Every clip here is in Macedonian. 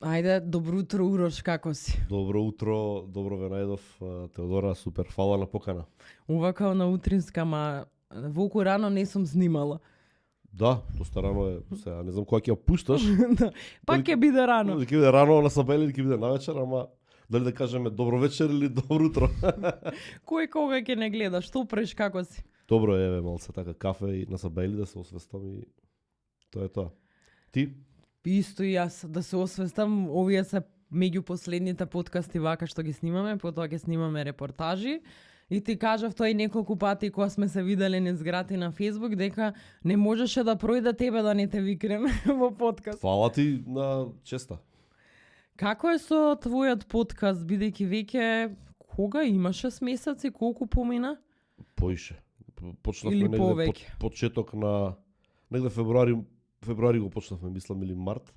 Ајде, добро утро, Урош, како си? Добро утро, добро ве најдов, Теодора, супер, фала на покана. Увакао на утринска, ма волку рано не сум снимала. Да, доста рано е, сега не знам кога ќе ја пушташ. Да, пак ќе биде рано. Ќе биде рано на сабајле или ќе биде навечер, ама дали да кажеме добро вечер или добро утро. Кој кога ќе не гледа, што преш, како си? Добро е, еве, малце така кафе и на сабајле да се освестам и тоа е тоа. Ти? Исто и јас, да се освестам, овие се меѓу последните подкасти вака што ги снимаме, потоа ќе снимаме репортажи. И ти кажав тој неколку пати кога сме се виделе низ грати на Facebook дека не можеше да пројде тебе да не те викнеме во подкаст. Фала ти на честа. Како е со твојот подкаст, бидејќи веќе кога имаше 6 месеци, колку помина? Поише. Почнавме Или негде повеќе? почеток на негде февруари го почнавме, мислам, или март.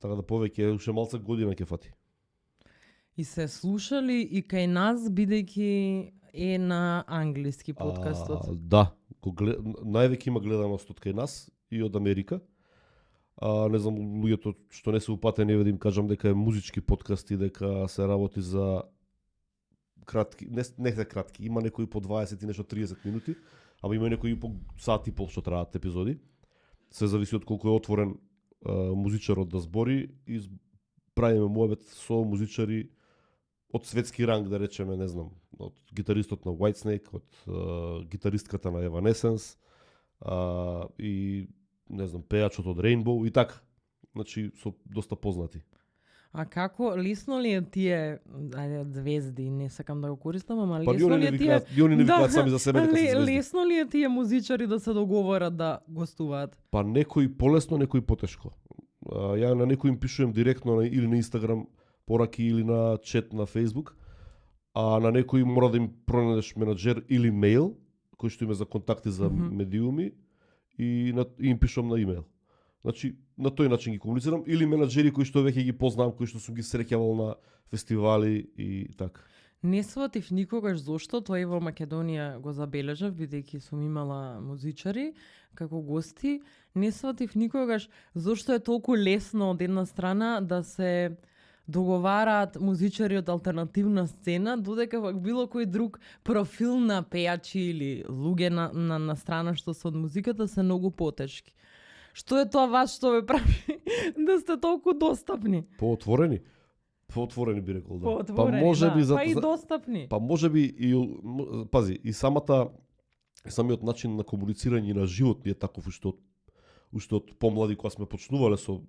Така да повеќе уште малце година ќе фати. И се слушали и кај нас, бидејќи е на англиски подкастот. Да, највеќе има гледаност од кај нас и од Америка. Не знам, луѓето што не се упатени, да им кажам дека е музички подкаст и дека се работи за кратки, не се кратки, има некои по 20 и нешто 30 минути, ама има некои по сат и пол што траат епизоди. Се зависи од колку е отворен музичарот да збори и правиме муабет со музичари од светски ранг, да речеме, не знам, од гитаристот на Whitesnake, од гитаристката на Evanescence, и не знам, пејачот од Rainbow и така. Значи, со доста познати. А како, лесно ли е тие, ајде, звезди, не сакам да го користам, ама Па лесно ли е тие... они не викаат сами за себе дека се звезди. Лесно ли е тие музичари да се договорат да гостуваат? Па некои полесно, некои потешко. Ја на некои им пишувам директно или на Инстаграм пораки или на чет на Фейсбук, а на некои мора да им пронајдеш менаџер или мејл, кој што има за контакти за медиуми, и им пишувам на имејл. Значи, на тој начин ги комуницирам, или менаџери кои што веќе ги познавам, кои што сум ги среќавал на фестивали и така. Не сватив никогаш зошто, тој во Македонија го забележав, бидејќи сум имала музичари како гости, не сватив никогаш зошто е толку лесно од една страна да се договараат музичари од алтернативна сцена, додека пак било кој друг профил на пејачи или луѓе на страна што се од музиката се многу потешки. Што е тоа вас што ве прави да сте толку достапни? Поотворени? Поотворени би рекол, да. Поотворени, па може би па и достапни. Па може би и пази, и самиот начин на комуницирање на живот ни е таков уште од помлади кога сме почнувале со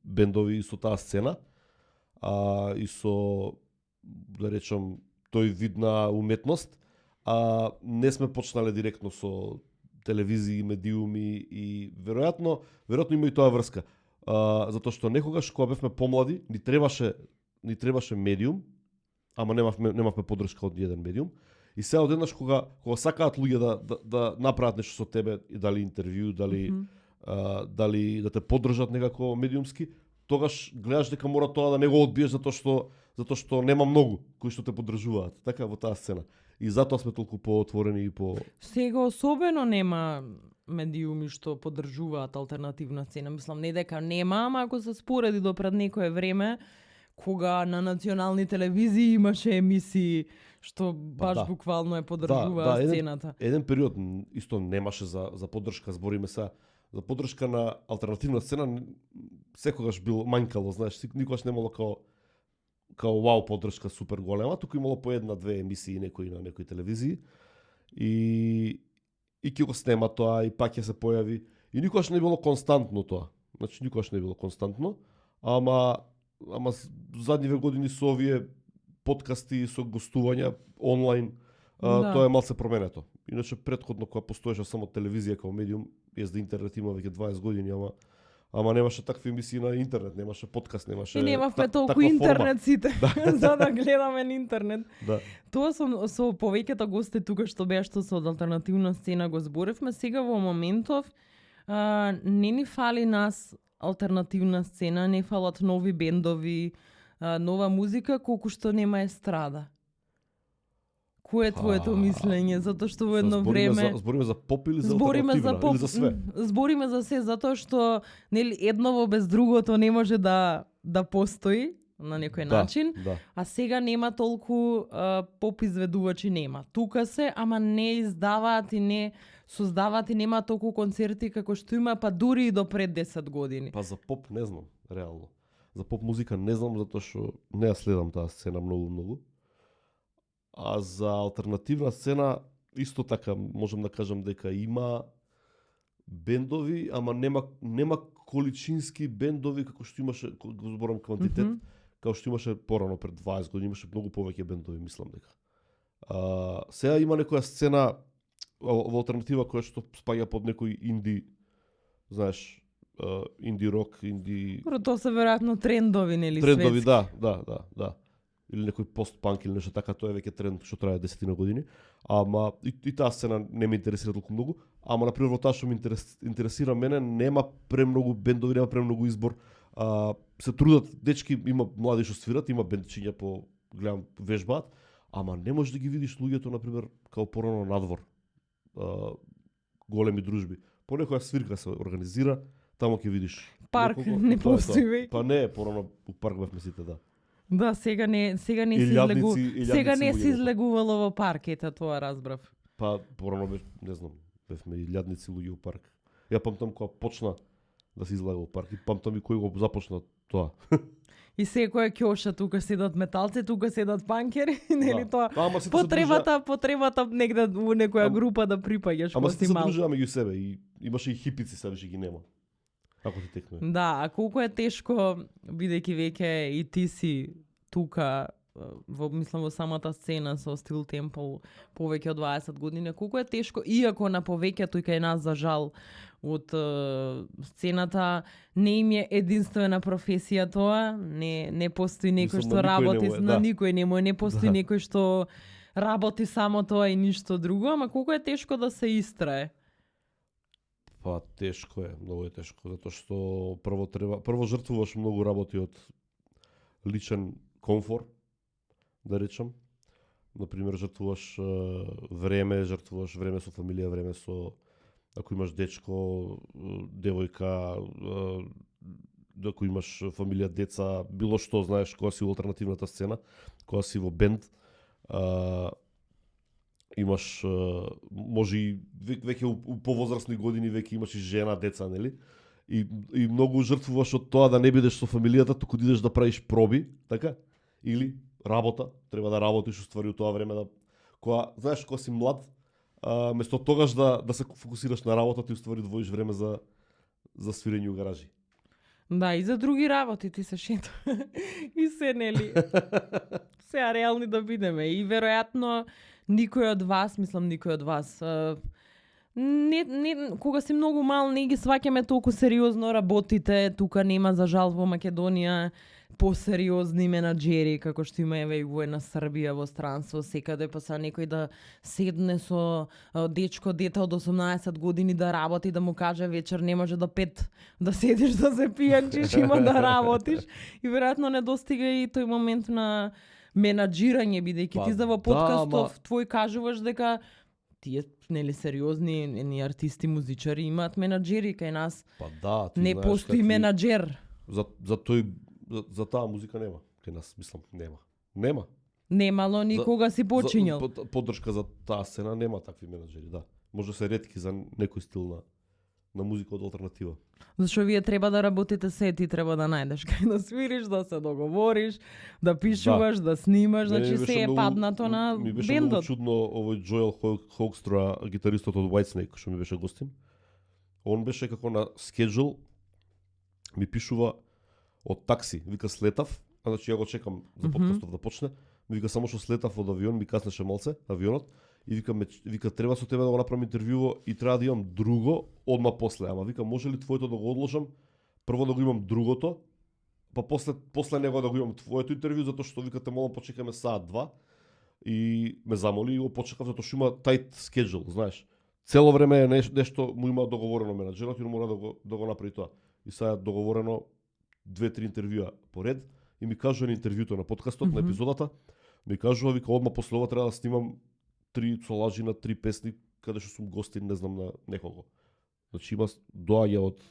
бендови и со таа сцена, и со, да речам, тој вид на уметност, не сме почнале директно со телевизии, медиуми и веројатно има и тоа врска. Затоа што некогаш кога бевме помлади, ни требаше медиум, ама немавме поддршка од еден медиум. И сега одеднаш кога сакаат луѓе да направат нешто со тебе, и дали интервју, дали да те поддржат некако медиумски, тогаш гледаш дека мора тоа да не го одбиеш затоа што нема многу кои што те поддржуваат, така во таа сцена. И затоа сме толку поотворени и по... Сега особено нема медиуми што поддржуваат алтернативна сцена. Мислам, не дека нема, ама ако се спореди до пред некое време, кога на национални телевизии имаше емисии што баш буквално е поддржуваа сцената. Еден период исто немаше за поддршка, збориме се, за поддршка на алтернативна сцена секогаш било мањкало, знаеш, никогаш немало као вау поддршка супер голема, туку имало по една-две емисии некои на некои телевизии и ќе го снема тоа и пак ќе се појави и никогаш не било константно тоа. Значи никогаш не било константно, ама задниве години со овие подкасти со гостувања онлайн, тоа е малце променето. Иначе претходно кога постоеше само телевизија како медиум, езда интернет има веќе 20 години, ама немаше такви емисии на интернет, немаше подкаст, немаше... И немавме толку интернет сите, за да гледаме на интернет. Да. Тоа со повеќето гости тука што беа што се од алтернативна сцена го зборевме, сега во моментов не ни фали нас алтернативна сцена, не фалат нови бендови, нова музика, колку што нема естрада. Кој е твоето мислење? Затоа што во едно време... Збориме за поп или за алтернативна? Или за све? Збориме за се, затоа што нели едново без другото не може да да постои на некој Да, начин, да. а сега нема толку поп изведувачи нема. Тука се, ама не издаваат и не создаваат и нема толку концерти како што има, па дури и до пред 10 години. Па за поп не знам, реално. За поп музика не знам, затоа што не ја следам таа сцена многу. А за алтернативна сцена, исто така, можам да кажам дека има бендови, ама нема количински бендови како што имаше, го зборам квантитет, како што имаше порано пред 20 години, имаше многу повеќе бендови, мислам дека. Сега има некоја сцена во алтернатива која што спаѓа под некој инди, знаеш, инди рок, инди... Тоа се веројатно трендови, нели, Трендови, светски. да. Или некој постпанк или нешто така, тоа е веќе тренд што трае 10 години. Ама и таа сцена не ме интересира толку многу, ама на пример во таа што ме интересира мене нема премногу бендови, нема премногу избор. Се трудат дечки, има млади што свират, има бендчиња по гледам вежбаат, ама не можеш да ги видиш луѓето на пример као порано надвор. Големи дружби. По некоја свирка се организира, таму ќе видиш. Парк неколку, не тоа е постои тоа. веќе. Па не, порано у парк бевме сите, да. Да, сега не се Илјадници сега не луѓе се во излегувало во парк, ета тоа разбрав. Па порано не знам, бевме илјадници луѓе у парк. Ја памтам кога почна да се излага во парк и памтам и кој го започна тоа. И секоја ќоша тука седат металци, тука седат панкери, нели тоа? Ама сите се Потребата негде во некоја група да припаѓаш Ама кој сите си се мал. дружеа меѓу себе и имаше и хипици, сега више ги нема. Ако ти текне. Да, а колку е тешко бидејќи веќе и ти си тука мислам во самата сцена со Steel Temple повеќе од 20 години, колку е тешко, иако на повеќето и кај нас за жал од сцената не им е единствена професија тоа, не постои некој Мислам, што на никој работи, не му е, на да. никој не му е, не постои Да. некој што работи само тоа и ништо друго, ама колку е тешко да се истрае. Па тешко е, многу е тешко, затоа што прво жртвуваш многу работи од личен комфор, да речам. Например, жртвуваш време со фамилија, време со ако имаш дечко, девојка, ако имаш фамилија, деца, било што, знаеш, кога си во алтернативната сцена, кога си во бенд, имаш може и веќе у повозрасни години веќе имаш и жена, деца, нели? И многу жртвуваш од тоа да не бидеш со фамилијата, туку да идеш да правиш проби, така? Или работа, треба да работиш уствари у тоа време да кога знаеш кога си млад, место тогаш да се фокусираш на работа, ти уствари двоиш време за свирење у гаражи. Да, и за други работи ти се шета. И се, нели? Сега реални да бидеме. И веројатно никој од вас, кога си многу мал, не ги сваќаме толку сериозно работите. Тука нема за жал во Македонија посериозни менаџери, како што има еве и во една Србија во странство, секаде па са некој да седне со дечко, дете од 18 години да работи, да му каже вечер не може до 5 да седиш да се пијанчиш, има да работиш. И веројатно недостига и тој момент на менаџирање, бидејќи ти за во подкастов твој кажуваш дека тие нели сериозни артисти, музичари имаат менаџери кај нас. Па да, ти не знаеш постои какви... менаџер. За таа музика нема. Кај нас, мислам, нема. Немало никога си почињал. Поддршка за таа сцена нема такви менаџери, да. Може се ретки за некој стил на музика од алтернатива. Зашто вие треба да работите се, ти треба да најдеш кај да свириш, да се договориш, да пишуваш, да снимаш, значи се е паднато на бендот. Ми беше многу чудно овој Джоел Хоукстра, гитаристот од Whitesnake, што ми беше гостин. Он беше како на скеджул, ми пишува од такси, вика слетав, значи ја го чекам за подкастов да почне, ми вика само што слетав од авион, ми каснеше малце авионот и вика треба со тебе да го направам интервјуво и треба да имам друго одма после, ама вика може ли твоето да го одложам, прво да го имам другото, па после него да го имам твоето интервју затоа што вика те молам почекаме саат 2 и ме замоли и го почекав затоа што има тајт скеджул, знаеш. Цело време е нешто му има договорено менаџерот и мора да го направи тоа. И сега е договорено 2-3 интервјуа поред и ми кажува на интервјуто на подкастот, на епизодата, ми кажува, вика, одма после ова треба да снимам 3 солажи на 3 песни, каде што сум гостин, не знам, на некого. Значи има доаѓа од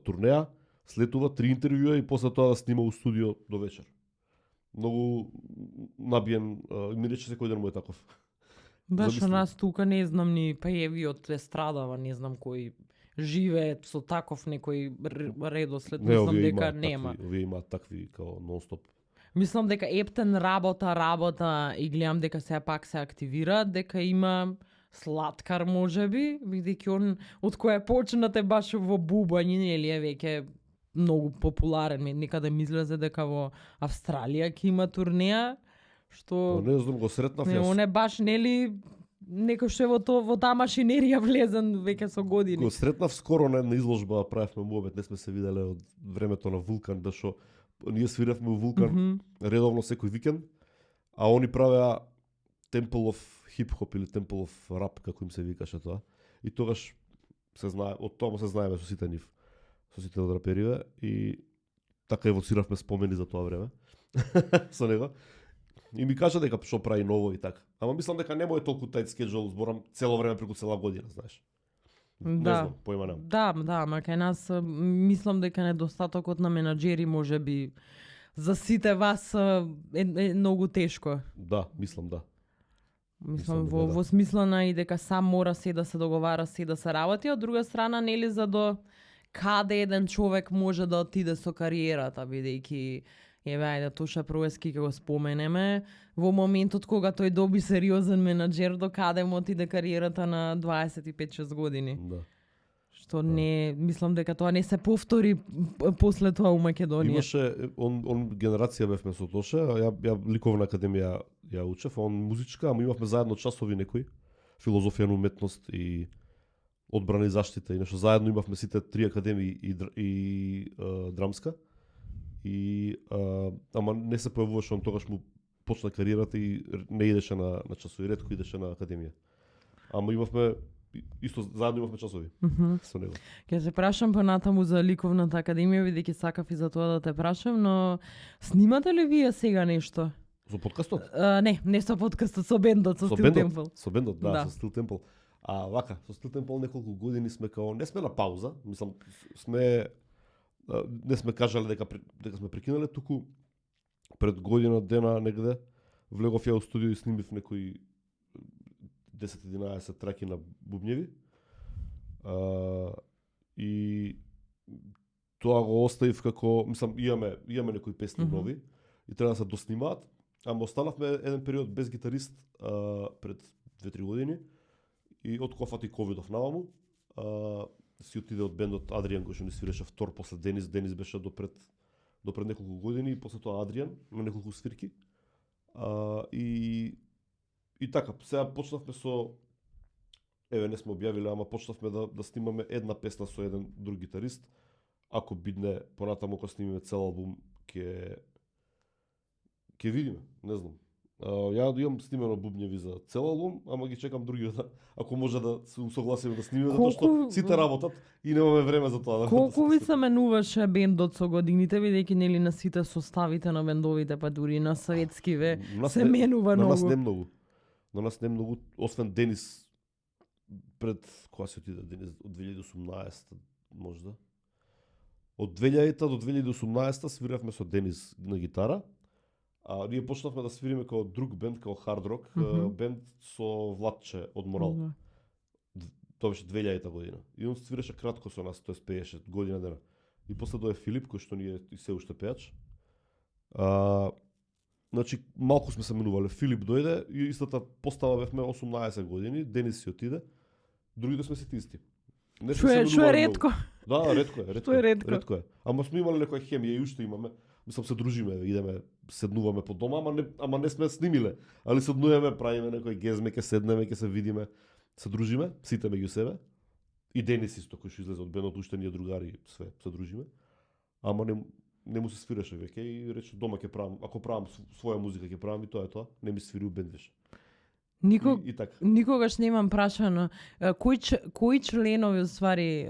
турнеа, слетува 3 интервјуа и после тоа да снима у студио до вечер. Многу набиен, ми рече секој ден му е таков. Да, Замисли. што нас тука не знам ни пееви од естрадава, не знам кој живее со таков некој редослед, мислам овие дека имаат нема. такви, овие имаат такви као нон-стоп. Мислам дека Ептен работа и гледам дека сега пак се активира, дека има Слаткар можеби, бидејќи он од која почнате баш во бубање, нели е веќе многу популарен. Некаде ми излезе дека во Австралија ќе има турнеја, што Не знам, го сретнав не, јас. он е баш нели некој што е во таа машинерија влезен веќе со години. Го сретнав скоро на една изложба, правевме муабет, не сме се виделе од времето на Вулкан, да што ние свиревме у Вулкан редовно секој викенд, а они правеа Temple of Hip Hop или Temple of Rap, како им се викаше тоа. И тогаш се знае, од тоа се знаеме со сите нив, со сите од рапериве и така евоциравме спомени за тоа време со него. И ми кажа дека што прави ново и така. Ама мислам дека не му е толку тајт скеџул, зборам цело време преку цела година, знаеш. Не знам, појма немам. Да, ама кај нас мислам дека недостатокот на менаџери може би за сите вас е многу тешко. Да, мислам да. Мислам дека да. во смислана и дека сам мора се да се договара, се да се работи, од друга страна нели за до каде еден човек може да отиде со кариерата, бидејќи еве ајде Тоша Проески ќе го споменеме, во моментот кога тој доби сериозен менаџер, до каде му отиде кариерата на 25-6 години. Да. Што не, мислам дека тоа не се повтори после тоа у Македонија. Имаше он генерација бевме со Тоше, а ја ликовна академија ја учев, он музичка, ама имавме заедно часови некои, филозофија на уметност и одбрана и заштита и нешто. Заедно имавме сите три академии и драмска. И ама не се појавуваше, он тогаш му почна кариерата и не идеше на часови, ретко идеше на академија. Ама имавме исто заедно имавме часови со него. Ќе се прашам понатаму за ликовната академија, бидејќи сакав и за тоа да те прашам, но снимате ли вие сега нешто? Со подкастот? Не со подкастот, со бендот, со Steel Temple. Со бендот, да, Да. со Steel Temple. А вака, со Steel Temple неколку години сме као, не сме на пауза, мислам, не сме кажале дека сме прекинале, туку пред година дена негде влегов ја у студио и снимив некои 10-11 траки на бубњеви. И тоа го оставив како, мислам, имаме некои песни нови и треба да се доснимаат, ама останавме еден период без гитарист пред 2-3 години и од кој фати ковидов наваму. Си отиде од бендот Адриан кој што ни свиреше втор после Денис. Денис беше до пред неколку години и после тоа Адриан на неколку свирки. И така, сега почнавме со еве не сме објавиле, ама почнавме да снимаме една песна со еден друг гитарист. Ако бидне понатаму кога снимиме цел албум ќе видиме, не знам. Ја имам снимено бубњеви за цел албум, ама ги чекам други ако може да се усогласиме да снимиме, затоа што сите работат и немаме време за тоа. Колку ви се менуваше бендот со годините, бидејќи нели на сите составите на бендовите, па дури на светскиве се менува многу. На нас не многу. На нас не многу, освен Денис пред кога се отиде Денис од 2018 можда. Од 2000 до 2018 свиравме со Денис на гитара. Ние почнавме да свириме како друг бенд, како хард рок, бенд со Владче од Морал. Тоа беше 2000 година. И он свиреше кратко со нас, тоест пееше година дена. И после дое Филип, кој што ние и се уште пеач. Значи, малку сме се менувале. Филип дојде и истата постава бевме 18 години, Денис си отиде, другите сме сите исти. Што е ретко. Да, ретко е. Што е ретко. Ретко е. Ама сме имале некоја хемија и уште имаме. Мислам се дружиме, идеме, седнуваме по дома, ама не сме снимиле. Али седнуваме, правиме некој гезме, ќе седнеме, ќе се видиме, се дружиме, сите меѓу себе. И Денис исто кој што излезе од бендот, уште ние другари, све се дружиме. Ама не му се свиреше веќе и рече дома ќе правам, ако правам своја музика ќе правам и тоа е тоа, не ми свири у бенд веќе. Никогаш немам прашано кои членови уствари,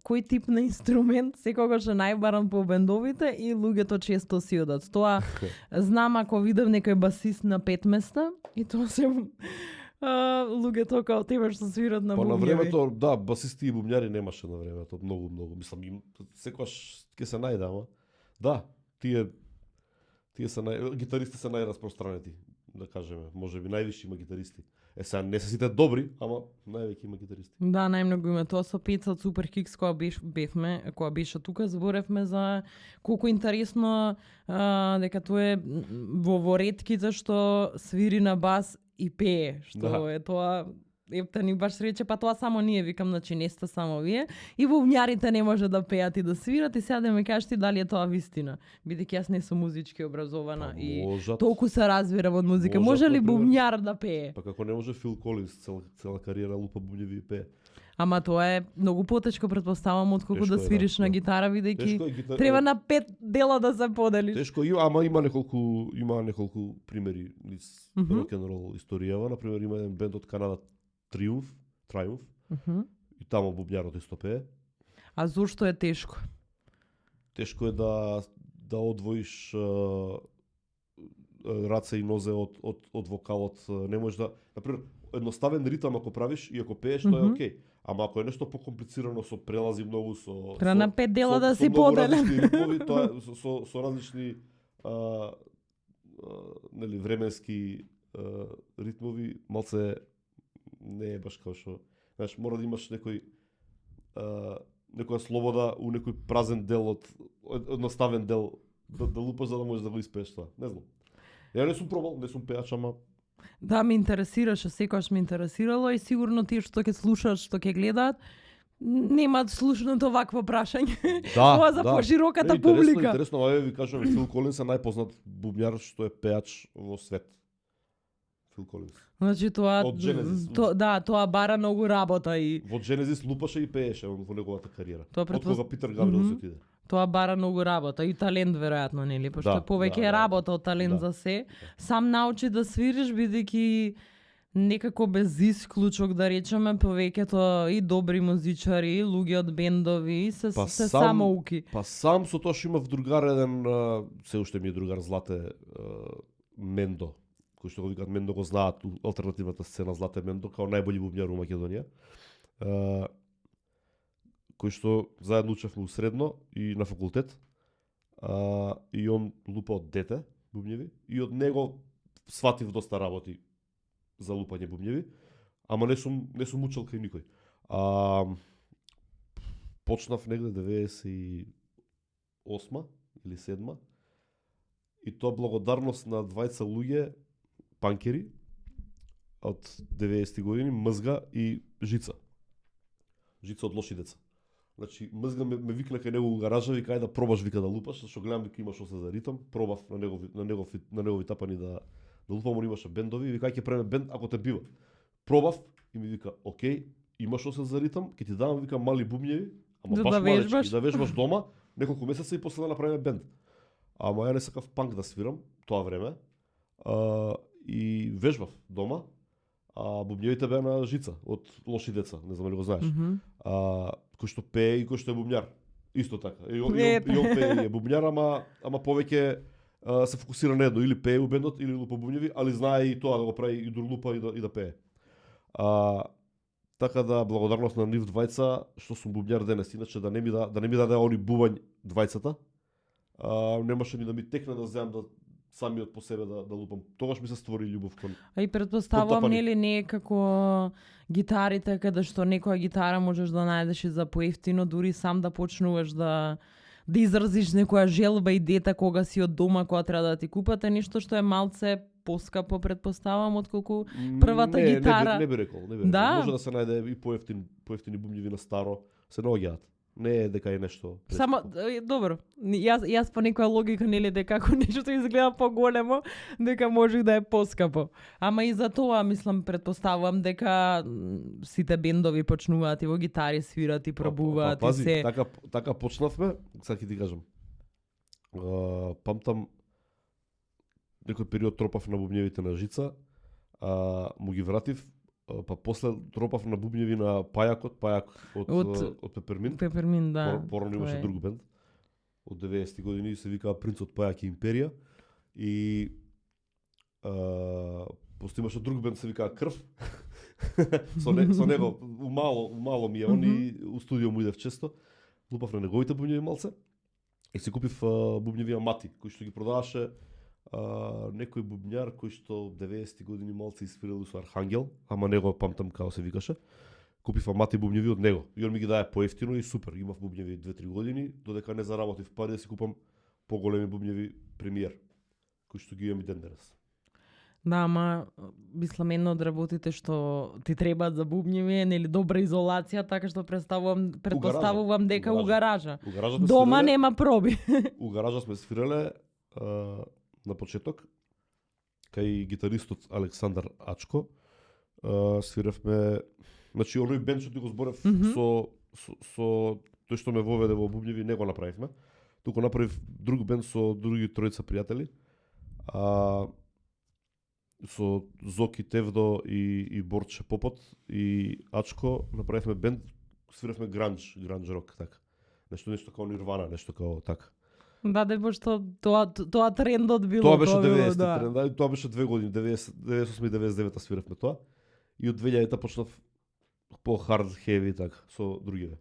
кој тип на инструмент секогаш е најбаран по бендовите и луѓето често си одат. Тоа знам ако видам некој басист на 5 места и тоа се луѓето како тебе што свират на Па на бубњеви. времето, да, басисти и бубњари немаше на времето, многу. Мислам, секогаш ќе се најде, ама. Да, тие се гитаристи се најраспространети, да кажеме. Можеби највише има гитаристи. Сега не се сите добри, ама највеќе има гитаристи. Да, најмногу има тоа со Пеца од Супер Хикс кога кога беше тука, зборевме за колку интересно дека тоа е во ретките што свири на бас и пее, што е тоа. Епта ни баш рече, па тоа само ние, викам, значи не сте само вие. И бубњарите не може да пеат и да свират, и сега да ме кажеш ти дали е тоа вистина. Бидејќи јас не сум музички образована и толку се разбирам од музика. Може ли бубњар да пее? Па како не може Фил Колинс цела кариера лупа бубњеви и пее? Ама тоа е многу потешко, претпоставам, отколку да свириш на гитара, бидејќи треба на 5 дела да се поделиш. Тешко е, ама има неколку примери низ рок-н-рол историјава. Например, има еден бенд од Канада, Triumph, и тамо бубњарот исто пее. А зошто е тешко? Тешко е да одвоиш раце и нозе од вокалот. Не можеш да, например, едноставен ритам ако правиш и ако пееш, тоа е окей. Ама ако е нешто покомплицирано со прелази многу со треба на 5 дела да си поделен. Тоа со различни нели временски ритмови, малце не е баш како што, знаеш, мора да имаш некоја слобода у некој празен дел од едноставен дел да лупаш за да можеш да го испееш тоа. Не знам. Ја не сум пробал, не сум пеач, ама да, ме интересираше, секогаш ме интересирало и сигурно тие што ќе слушаат, што ќе гледаат, немаат слушнато вакво прашање. Тоа за пошироката публика. Интересно, ова ви кажувам, Фил Колинс е најпознат бубњар што е пеач во свет. Фил Колинс. Значи тоа тоа бара многу работа и во Genesis лупаше и пееше во неговата кариера. Од кога Питер Габриел се отиде. Тоа бара многу работа и талент веројатно, нели? Пошто повеќе работа од талент за се. Сам научи да свириш бидејќи некако без исклучок да речеме повеќето и добри музичари, луѓе од бендови се самоуки. Па сам со тоа што имав другар еден, се уште ми е другар Злате Мендо, кој што го викаат Мендо, го знаат алтернативната сцена Злате Мендо као најбољи бубњар у Македонија. Кој што заедно учевме у средно и на факултет. И он лупа од дете бубњеви и од него сватив доста работи за лупање бубњеви, ама не сум учел кај никој. Почнав негде 98 или 7 и тоа благодарност на двајца луѓе панкери од 90-ти години, Мзга и Жица. Жица од Лоши деца. Значи, Мзга ме викна кај него у гаража, вика ајде да пробаш, вика да лупаш, зашто гледам дека имаш осе за ритам, пробав на негови тапани да лупам, он имаше бендови, вика ќе правиме бенд ако те бива. Пробав и ми вика, окей, имаш осе за ритам, ќе ти дадам, вика, мали бубњеви, ама баш малечки, да вежбаш дома, неколку месеца и после да направиме бенд. Ама ја не сакав панк да свирам тоа време. И вежбав дома. Бубњевите беа на Жица од Лоши деца, не знам дали го знаеш. Кој што пее и кој што е бубњар. Исто така. И он пее и е бубњар, ама повеќе се фокусира на едно, или пее у бендот или лупа бубњеви, али знае и тоа да го прави и дурлупа и да пее. Така да благодарност на нив двајца што сум бубњар денес, иначе да не ми даде они бубањ двајцата. Немаше ни да ми текне да земам да самиот по себе да лупам. Тогаш ми се створи љубов кон. И претпоставувам нели не е како гитарите каде што некоја гитара можеш да најдеш и за поевтино, дури сам да почнуваш да изразиш некоја желба и дета кога си од дома, кога треба да ти купате нешто што е малце поскапо, претпоставам, отколку првата гитара. Не би рекол. Да? Може да се најде и поевтини бубњеви на старо, се наоѓаат. Не е дека е нешто. Само добро. Јас по некоја логика нели дека ако нешто изгледа поголемо, дека може да е поскапо. Ама и за тоа мислам претпоставувам дека сите бендови почнуваат и во гитари свират и пробуваат и се. Така почнавме, сега ќе ти кажам. Памтам некој период тропав на бубњевите на Жица, му ги вратив. Па после тропав на бубњеви на Пајак од Пепермин. Пепермин, да. Порано имаше друг бенд од 90-ти години, се викаа Принц од Пајак и Империја. И После имаше друг бенд се вика Крв. со него умало ми е он и у студио му идев често. Лупав на неговите бубњеви малце. И си купив бубњеви Амати, кои што ги продаваше некој бубњар кој што 90-ти години малце свирил со Архангел, ама него памтам како се викаше. Купив Амати бубњеви од него. И он ми ги даде поевтино и супер. Имав бубњеви 2-3 години, додека не заработив пари да си купам поголеми бубњеви Премиер, кои што ги имам и ден денес. Да, ама мислам едно од работите што ти требаат за бубњеви е нели добра изолација, така што претпоставувам дека у гаража. Дома свирале, нема проби. У гаража сме свирале на почеток кај гитаристот Александар Ачко. Свиравме, значи оној бенд што ти го зборев со тој што ме воведе во бубњеви, не го направивме. Туку направив друг бенд со други тројца пријатели. Со Зоки Тевдо и Борче Попот и Ачко направивме бенд, свиравме гранж рок, така. Нешто као Нирвана, нешто као така. Да, пошто тоа трендот било. Тоа беше 90 тренд, и тоа беше 2 години, 98 и 99 свиравме тоа. И од 2000-та почнав по hard heavy така со другиве.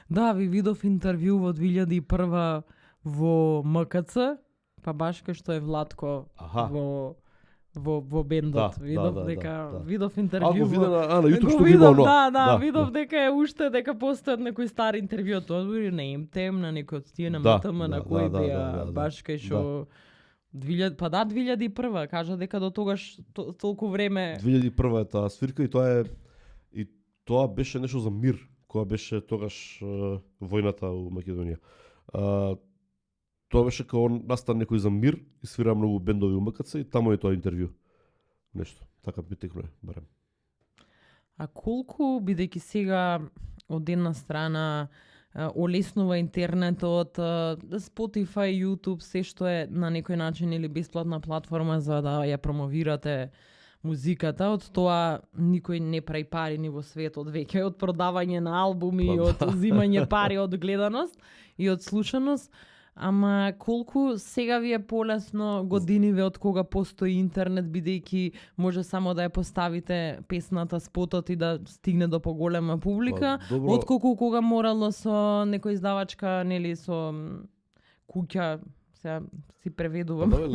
Да, ви видов интервју во 2001 во МКЦ, па баш кај што е Владко во бендот. Видов дека видов интервју. Го видов на YouTube што ги имало. Да, видов дека е уште дека постојат некои стари интервју од одбори на Имтем, на некој од тие на МТМ, на кој беа баш кај што 2001 кажа дека до тогаш толку време 2001 е таа свирка и тоа беше нешто за мир, која беше тогаш војната у Македонија. Тоа беше као настан некој за мир и свира многу бендови у МКЦ и таму е тоа интервју. Нешто, така би текнуе, барем. А колку, бидејќи сега од една страна олеснува интернетот, Spotify, YouTube, се што е на некој начин или бесплатна платформа за да ја промовирате музиката, од тоа никој не прави пари ни во светот веќе, од продавање на албуми, од земање пари од гледаност и од слушаност. Ама колку сега ви е полесно годиниве од кога постои интернет, бидејќи може само да ја поставите песната, спотот и да стигне до поголема публика, отколку кога морало со некој издавачка, нели со куќа, сега си преведувам. Па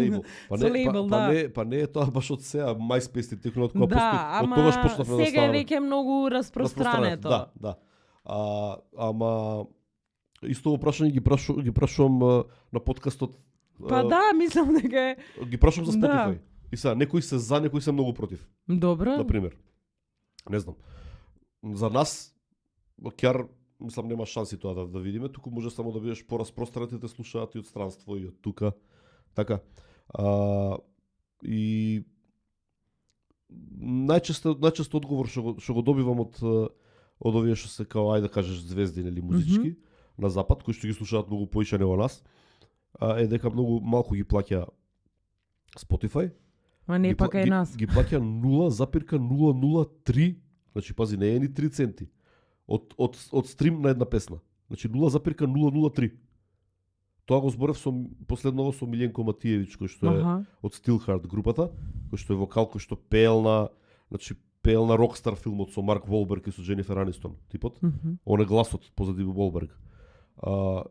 не е тоа баш од сега, MySpace ти текно од кога постои, од тогаш почнавме да ставаме. Сега е веќе многу распространето. Да. Ама исто прашање ги прашувам на подкастот. Па да, мислам дека е. Ги прашувам за Spotify. И сега некои се за, некои се многу против. Добро. Например. Не знам. За нас ќар мислам нема шанси тоа да видиме, туку може само да бидеш пораспространет и те слушаат и од странство и од тука. Така. И најчесто одговор што го добивам од овие што се као ајде да кажеш звезди или музички на запад, кои што ги слушаат многу поише него нас, е дека многу малку ги плаќа Spotify. Ма не пака и нас. Ги плаќа 0,003, значи пази не е ни 3 центи од стрим на една песна. Значи 0,003. Тоа го зборев последново со Милјенко Матиевич, кој што е од Steelheart групата, кој што е вокал, кој што пеел на Rockstar филмот со Марк Волберг и со Дженифер Анистон, типот. Он е гласот позади Волберг.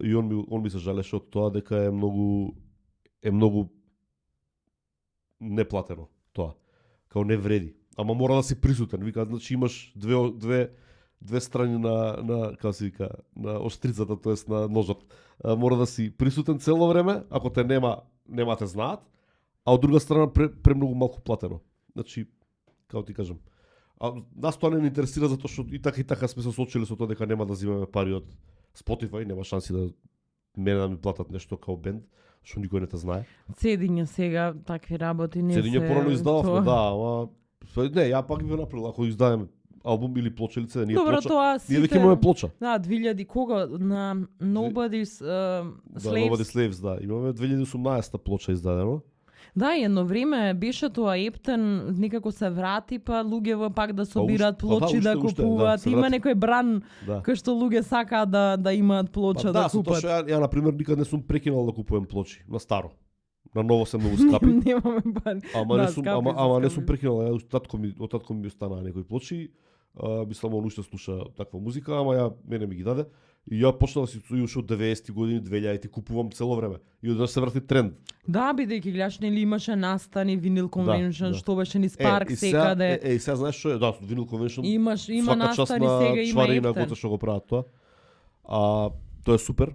И он ми се жалеше од тоа дека е многу неплатено тоа. Као не вреди. Ама мора да си присутен. Вика, значи имаш две страни на како се вика, на острицата, тоест на ножот. Мора да си присутен цело време, ако те нема те знаат, а од друга страна премногу малку платено. Значи, како ти кажам, нас тоа не ни интересира затоа што и така сме се соочили со тоа дека нема да земеме пари од Spotify, нема шанси да мене да ми платат нешто као бенд, што никој не те знае. Цедиња сега такви работи не се. Цедиња порано издававме, да, ама не, ја пак би направил ако издадеме албум или плочелица, ние добро, плоча. Ние веќе имаме плоча. Да, 2000 кога на Nobody's Slaves. Да, Nobody's Slaves, да. Имаме 2018 плоча издадено. Да, едно време беше тоа Ептен, некако се врати, па луѓе пак да собираат плочи да купуваат. Има некој бран кој што луѓе сакаат да имаат плоча да купат. Да, затоа што ја на пример никад не сум прекинал да купувам плочи на старо. На ново се многу скапи. Немаме пари. Ама Да, не сум, скапи се, ама не скапи. сум прекинал, од татко ми останаа некои плочи. Мислам он уште слуша таква музика, ама ја мене ми ги даде. И ја почнав да си уште од 90-ти години, 2000-ти купувам цело време. И одеднаш се врати тренд. Да, бидејќи гледаш нели имаше настани Vinyl Convention, да. што беше низ парк и сега, секаде. и сега знаеш што е? Да, Vinyl Convention. Има свака част настани на сега, има чвари и на ефтен. гоца што го прават тоа. Тоа е супер.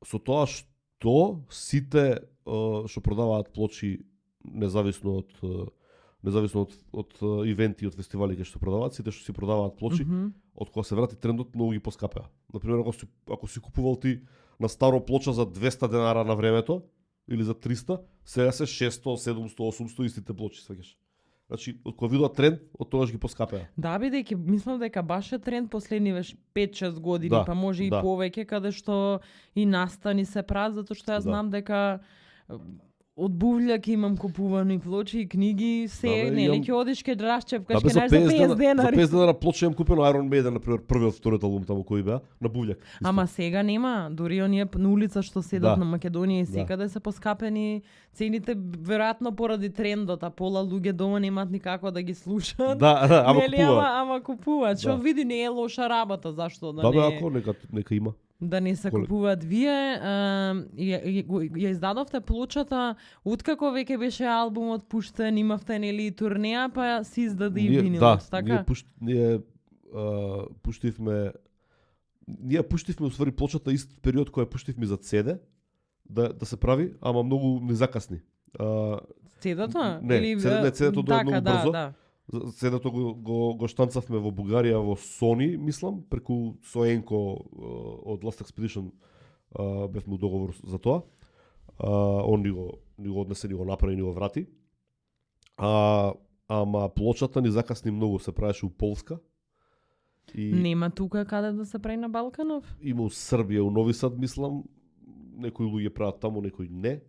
Со тоа што сите што продаваат плочи независно од ивенти, од фестивали кај што продаваат, сите што си продаваат плочи, од кога се врати трендот, многу ги поскапеа. Например, ако си купувал ти на старо плоча за 200 денара на времето или за 300, сега се 600, 700, 800 истите плочи, сваќаш. Значи, од кога видоа тренд, од тогаш ги поскапеа. Да, бидејќи мислам дека баш е тренд последни 5-6 години, Да, па може и да. повеќе, каде што и настани се прават, затоа што јас Да. знам дека од бувљак имам купувани плочи и книги, се, Да, бе, нели имам- ќе одиш кај Драшчевкаш, бе, ќе најдеш за 50 за денари. 50 денара плоча имам купено Iron Maiden, например, првиот, вториот албум таму кој беа, на бувљак. Исто. Ама сега нема, дури оние на улица што седат Да. на Македонија и Да. секаде се поскапени цените, веројатно поради трендот, а пола луѓе дома немаат никако да ги слушаат. Да, ама Нели, купува. ама купуваат. Што Да. види не е лоша работа, зашто да Да, бе, не ако нека има. да не се Коле- купуваат. Вие ја издадовте плочата откако веќе беше албумот пуштен, имавте нели и турнеја, па си издаде и винилот, така? Ние пуштивме уствари плочата ист период кој ја пуштивме за CD да се прави, ама многу не закасни. CD-то? Не, CD-то дое многу брзо. Да. CD-то го штанцавме во Бугарија во Sony, мислам, преку Соенко од Last Expedition бевме у договор за тоа. Он ни го однесе, ни го направи, ни го врати. Ама плочата ни закасни многу, се правеше у Полска. И Нема тука каде да се прави на Балканов? има у Србија, у Нови Сад, мислам, некои луѓе прават таму, некои не.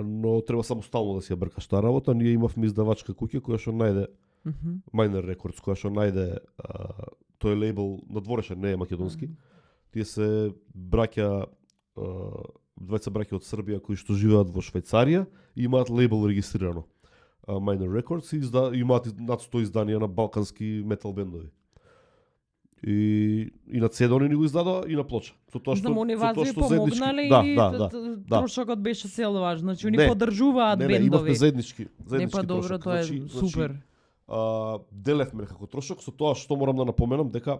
Но треба самостално да си ја бркаш таа работа. Ние имавме издавачка куќа која што најде Minor Records, која што најде тој лейбл надворешен, не е македонски. Тие се браќа, двајца браќа од Србија кои што живеат во Швајцарија и имаат лейбл регистрирано. Minor Records и имаат над 100 изданија на балкански метал бендови. И на CD они ни го издадоа и на плоча. Со тоа што Знам, они вас ви заеднички- помогнале Да, или да. трошокот беше цел важно? Значи, они Не. поддржуваат Не, имавме бендови. заеднички Не, па добро, трошок. тоа е Значи, супер. делевме како трошок, со тоа што морам да напоменам дека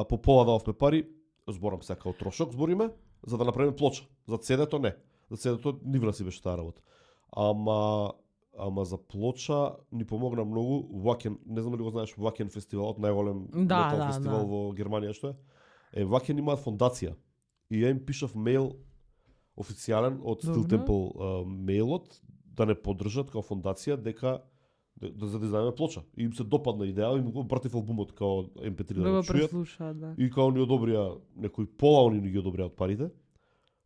по пола дававме пари, зборам сега како трошок, збориме, за да направиме плоча. За CD-то не. За CD-то нивна си беше таа работа. Ама за плоча ни помогна многу Wacken, не знам дали го знаеш Wacken фестивалот, најголем метал фестивал во Германија што е. Wacken имаат фондација. И ја им пишав мејл официјален од Steel Temple мејлот да не поддржат као фондација дека за да издадеме плоча. И им се допадна идеја, им го пратив албумот као MP3 да го чујат. Преслушаат, да. И као ни одобрија некои пола они ни ги одобрија од парите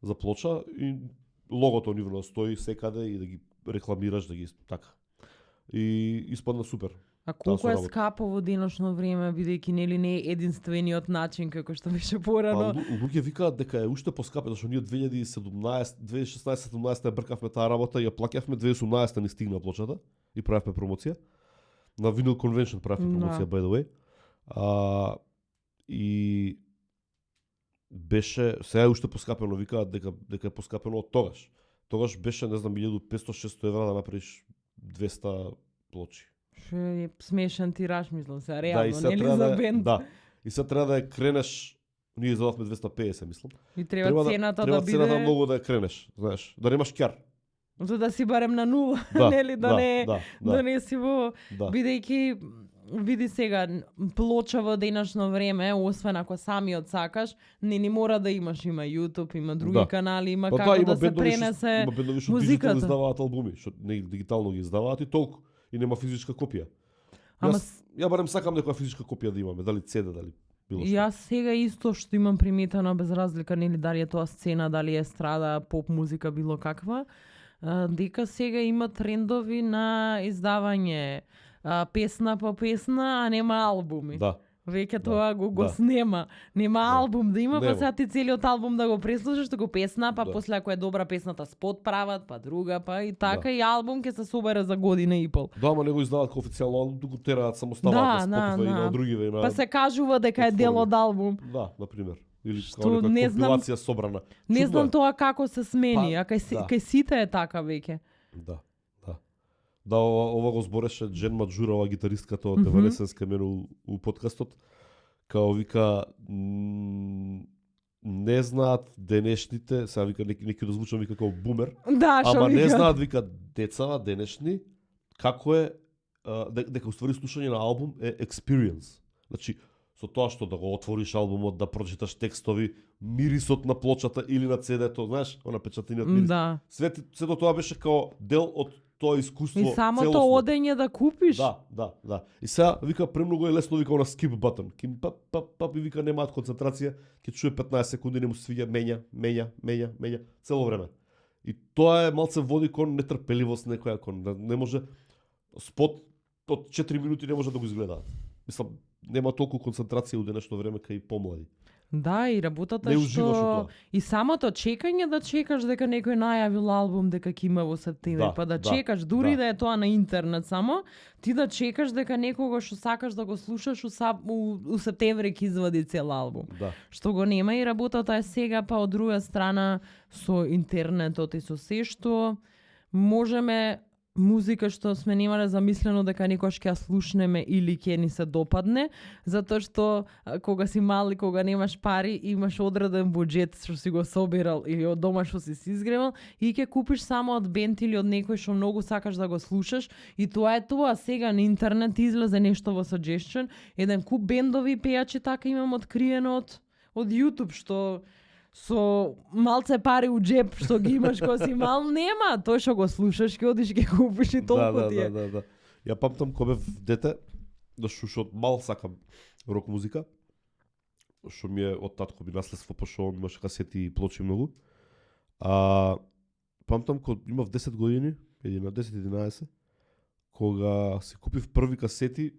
за плоча и логото нивно стои секаде и да ги рекламираш, да ги така. И испадна супер. А колку е работа. скапо во деношно време, бидејќи нели не е единствениот начин како што беше порано? Луѓе викаат дека е уште поскапе, зашто ние 2016-17 бркавме таа работа и ја плаќавме, 2018 ни стигна плочата и правевме промоција. На Vinyl Convention правевме промоција, by the way. И беше, сега е уште поскапено, викаат дека е поскапено од тогаш. Тогаш беше, не знам, 1500-600 евра да направиш 200 плочи. Што е смешен тираж, мислам се, и реално, сега нели треба за бенд? Да. И сега треба да ја кренеш, ние издадовме 250, мислам. И треба цената да биде... Треба цената многу да ја кренеш, знаеш, да немаш ќар. За да си барем на нула, Да, нели, да не си во... Да. Бидејќи, види сега, плоча во денешно време, освен ако самиот сакаш, не мора да имаш, има YouTube, има други канали, има како да се пренесе има бендови што музиката. дигитално издаваат албуми, што не дигитално ги издаваат и толку. И нема физичка копија. Ја барем сакам некоја физичка копија да имаме, дали CD, дали било што. Јас сега исто што имам приметено, без разлика нели дали е тоа сцена, дали е страда, поп музика, било каква, дека сега има трендови на издавање песна по песна, а нема албуми. Да. Веќе Да, тоа го да. снема. Нема Да. албум да има, па Нема. сега ти целиот албум да го преслушаш, туку песна, па Да. после ако е добра песната спот прават, па друга, па и така Да. и албум ќе се собере за година и пол. Да, ама не го издаваат како официјално албум, туку тераат само ставаат на Spotify и на другиве и на Па се кажува дека е дел платформи. од албум. Да, на пример. Или Што како нека не знам- компилација собрана. Не Чудно знам е. тоа како се смени, Па, а кај, да. кај сите е така веќе. Да, да. Да, ова го збореше Джен Маджурова, гитаристката од Мгм. Еванесенска мене у подкастот. Као вика, не знаат денешните, сега вика неки дозвучам вика како бумер, Да, што ама не вика. знаат вика децава денешни како е дека уствари слушање на албум е experience. Значи со тоа што да го отвориш албумот, да прочиташ текстови, мирисот на плочата или на CD-то, знаеш, она печатениот мирис. Да. Сето тоа беше као дел од тоа искуство И самото целосно. одење да купиш. Да. И сега вика премногу е лесно вика на skip button. Ким пап и вика немаат концентрација, ќе чуе 15 секунди не му се свиѓа, менја цело време. И тоа е малце води кон нетрпеливост некоја кон не може спот од 4 минути не може да го изгледаат. Мислам нема толку концентрација у денешно време кај помлади. Да, и работата Не е уживаш у што тоа. и самото чекање да чекаш дека некој најавил албум дека ќе има во септември, Да, па да да, чекаш дури да. да е тоа на интернет само, ти да чекаш дека некого што сакаш да го слушаш у септември ќе извади цел албум. Да. Што го нема и работата е сега, па од друга страна со интернетот и со се што можеме музика што сме немале замислено дека никош ќе ја слушнеме или ќе ни се допадне, затоа што кога си мал и кога немаш пари, имаш одреден буџет што си го собирал или од дома што си изгревал и ќе купиш само од бенд или од некој што многу сакаш да го слушаш и тоа е тоа. Сега на интернет излезе нешто во suggestion, еден куп бендови пејачи така имам откриено од YouTube што со малце пари у джеб што ги имаш кога си мал, нема. Тој што го слушаш, ќе одиш ќе купиш и толку ти е. Да. Ја памтам кога бев дете, да што од мал сакам рок музика, што ми е од татко ми наследство, пошто он имаше касети и плочи многу. Памтам кога имав 10 години, 10-11, кога си купив први касети,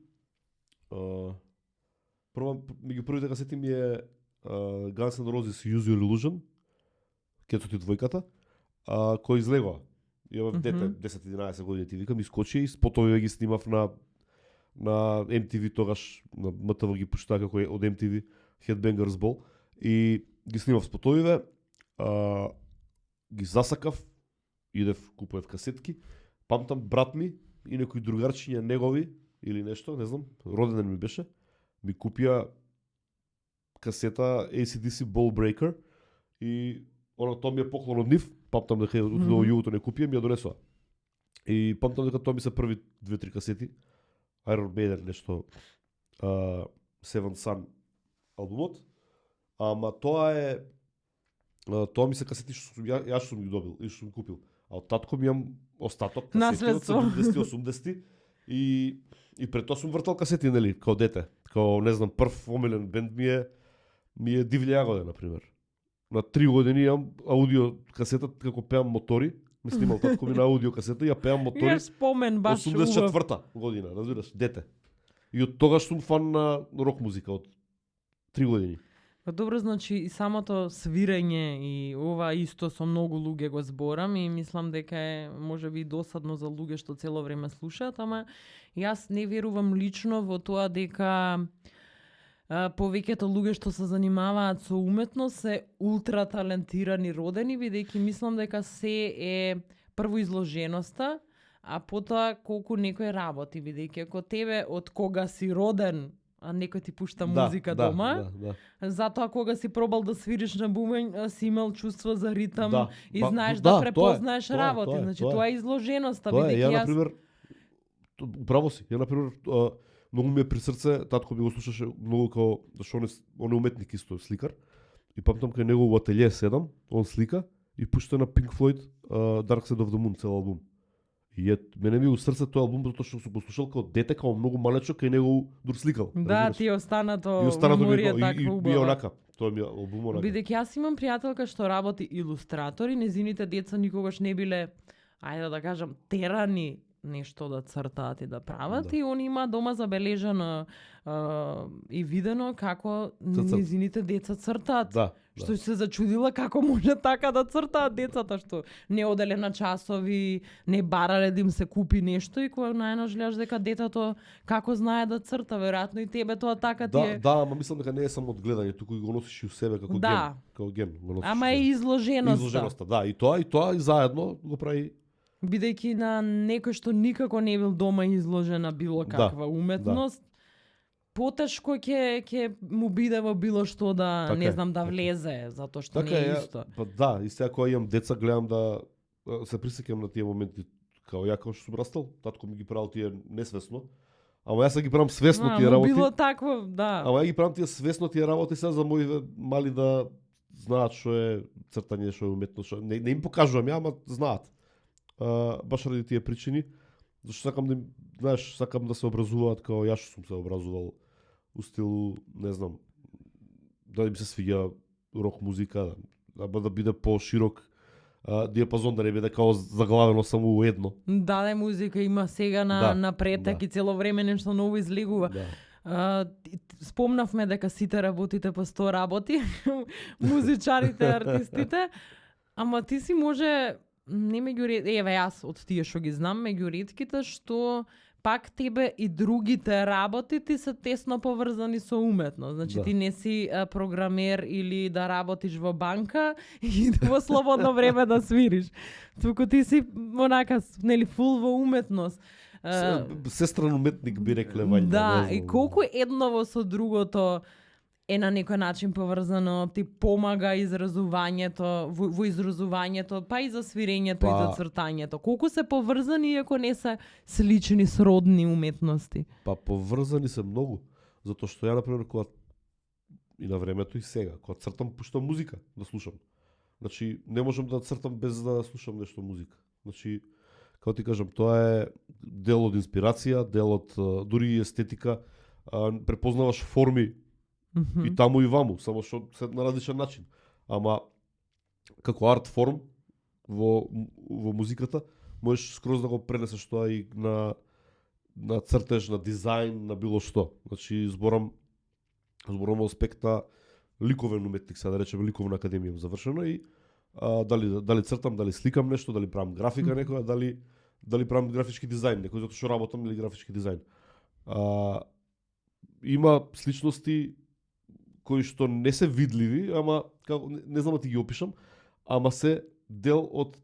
меѓу првите касети ми е Guns N' Roses Use Your Illusion, кето ти двојката, кој излегува. Ја дете 10-11 години ти викам, искочи и спотови ги снимав на MTV тогаш, на МТВ ги пуштаа како е од MTV Headbangers Ball и ги снимав спотовиве, ги засакав, идев купував касетки, памтам брат ми и некои другарчиња негови или нешто, не знам, роденден ми беше, ми купија касета AC/DC Ball Breaker и тоа ми е поклон од нив, памтам дека до југото не купија, ми ја донесоа. И памтам дека тоа ми се први 2-3 касети, Iron Maiden нешто, Seven Sun албумот, ама тоа ми се касети што јас сум ги добил и што сум купил. А од татко ми имам остаток касети од 70-80 и пред тоа сум вртал касети, нели, као дете. Као, не знам, прв омилен бенд ми е Дивља јагода, например. На 3 години имам аудио касета како пеам мотори. Ми снимал татко ми на аудио касета и ја пеам мотори. Имаш спомен баш 84-та година, разбираш, дете. И од тогаш сум фан на рок музика од 3 години. Добро, значи и самото свирење и ова исто со многу луѓе го зборам и мислам дека е можеби досадно за луѓе што цело време слушаат, ама јас не верувам лично во тоа дека повеќето луѓе што се занимаваат со уметност се ултра талентирани родени, бидејќи мислам дека се е прво изложеноста, а потоа колку некој работи, бидејќи ако тебе од кога си роден а некој ти пушта музика дома, затоа кога си пробал да свириш на бубен, си имал чувство за ритам и знаеш да препознаеш работи. Значи тоа е изложеноста, бидејќи ја например управо си. Ја например многу ми е при срце, татко ми го слушаше многу као зашто он е уметник исто, сликар. И памтам кај него во ателје 7, он слика и пушта на Pink Floyd Dark Side of the Moon цел албум. И мене ми у срце тој албум затоа што сум го слушал као дете, као многу малечко кај него дур сликал. Да, ти останато меморија така убава. И онака, тој ми албум онака. Бидејќи јас имам пријателка што работи илустратори, незините деца никогаш не биле, ајде да кажам, терани нешто да цртаат и да прават Да. и он има дома забележано и видено како Цртат. низините деца цртаат. Да, Што да. се зачудила како може така да цртаат децата, што не оделе на часови, не барале да им се купи нешто и кога најнаш гледаш дека детето како знае да црта, веројатно и тебе тоа така ти е. Да, ама мислам дека не е само од гледање, туку го носиш и у себе како Да. ген, како ген го носиш. Ама у е себе. изложеноста. Изложеноста, да, и тоа и заедно го прави. Бидејќи на некој што никако не бил дома изложен на било Да, каква уметност, потешко ќе му биде во било што да, Така не е, знам, да така е. влезе, затоа што Така не е е, исто. па да, и сега кога имам деца гледам да се присеќам на тие моменти као ја кога што сум растал, татко ми ги правил тие несвесно. Ама јас ги правам свесно тие му работи. било такво, да. Ама ја ги правам тие свесно тие работи сега за моите мали да знаат што е цртање, што е уметност, што не им покажувам ја, ама знаат. Баш ради тие причини, зашто сакам да им, знаеш, сакам да се образуваат као јас што сум се образувал у стилу, не знам, да им се свиѓа рок музика, да биде поширок диапазон, да не биде као заглавено само у едно. Даде музика има сега на претек да. и цело време нешто ново излегува. Да. Спомнавме дека сите работите по 100 работи, музичарите, артистите, ама ти си може не меѓу еве јас од тие што ги знам, меѓу ретките што пак тебе и другите работи ти се тесно поврзани со уметност. Значи Да. ти не си програмер или да работиш во банка и во слободно време да свириш. Туку ти си онака нели фул во уметност. Сестран уметник би рекле вајда. Да, не и знам. колку едново со другото е на некој начин поврзано, ти помага изразувањето, во изразувањето, па и за свирењето и за цртањето. Колку се поврзани иако не се слични сродни уметности? Па поврзани се многу, затоа што ја например кога и на времето и сега, кога цртам пуштам музика да слушам. Значи не можам да цртам без да слушам нешто музика. Значи како ти кажам, тоа е дел од инспирација, дел од дури и естетика, препознаваш форми и таму и ваму, само што се на различен начин. Ама како арт форм во музиката можеш скроз да го пренесеш тоа и на цртеж, на дизајн, на било што. Значи зборам во аспекта ликовен уметник, сега да речеме ликовна академија завршено и дали цртам, дали сликам нешто, дали правам графика некоја, дали правам графички дизајн, некој затоа што работам или графички дизајн. Има сличности кои што не се видливи, ама како не знам да ти ги опишам, ама се дел од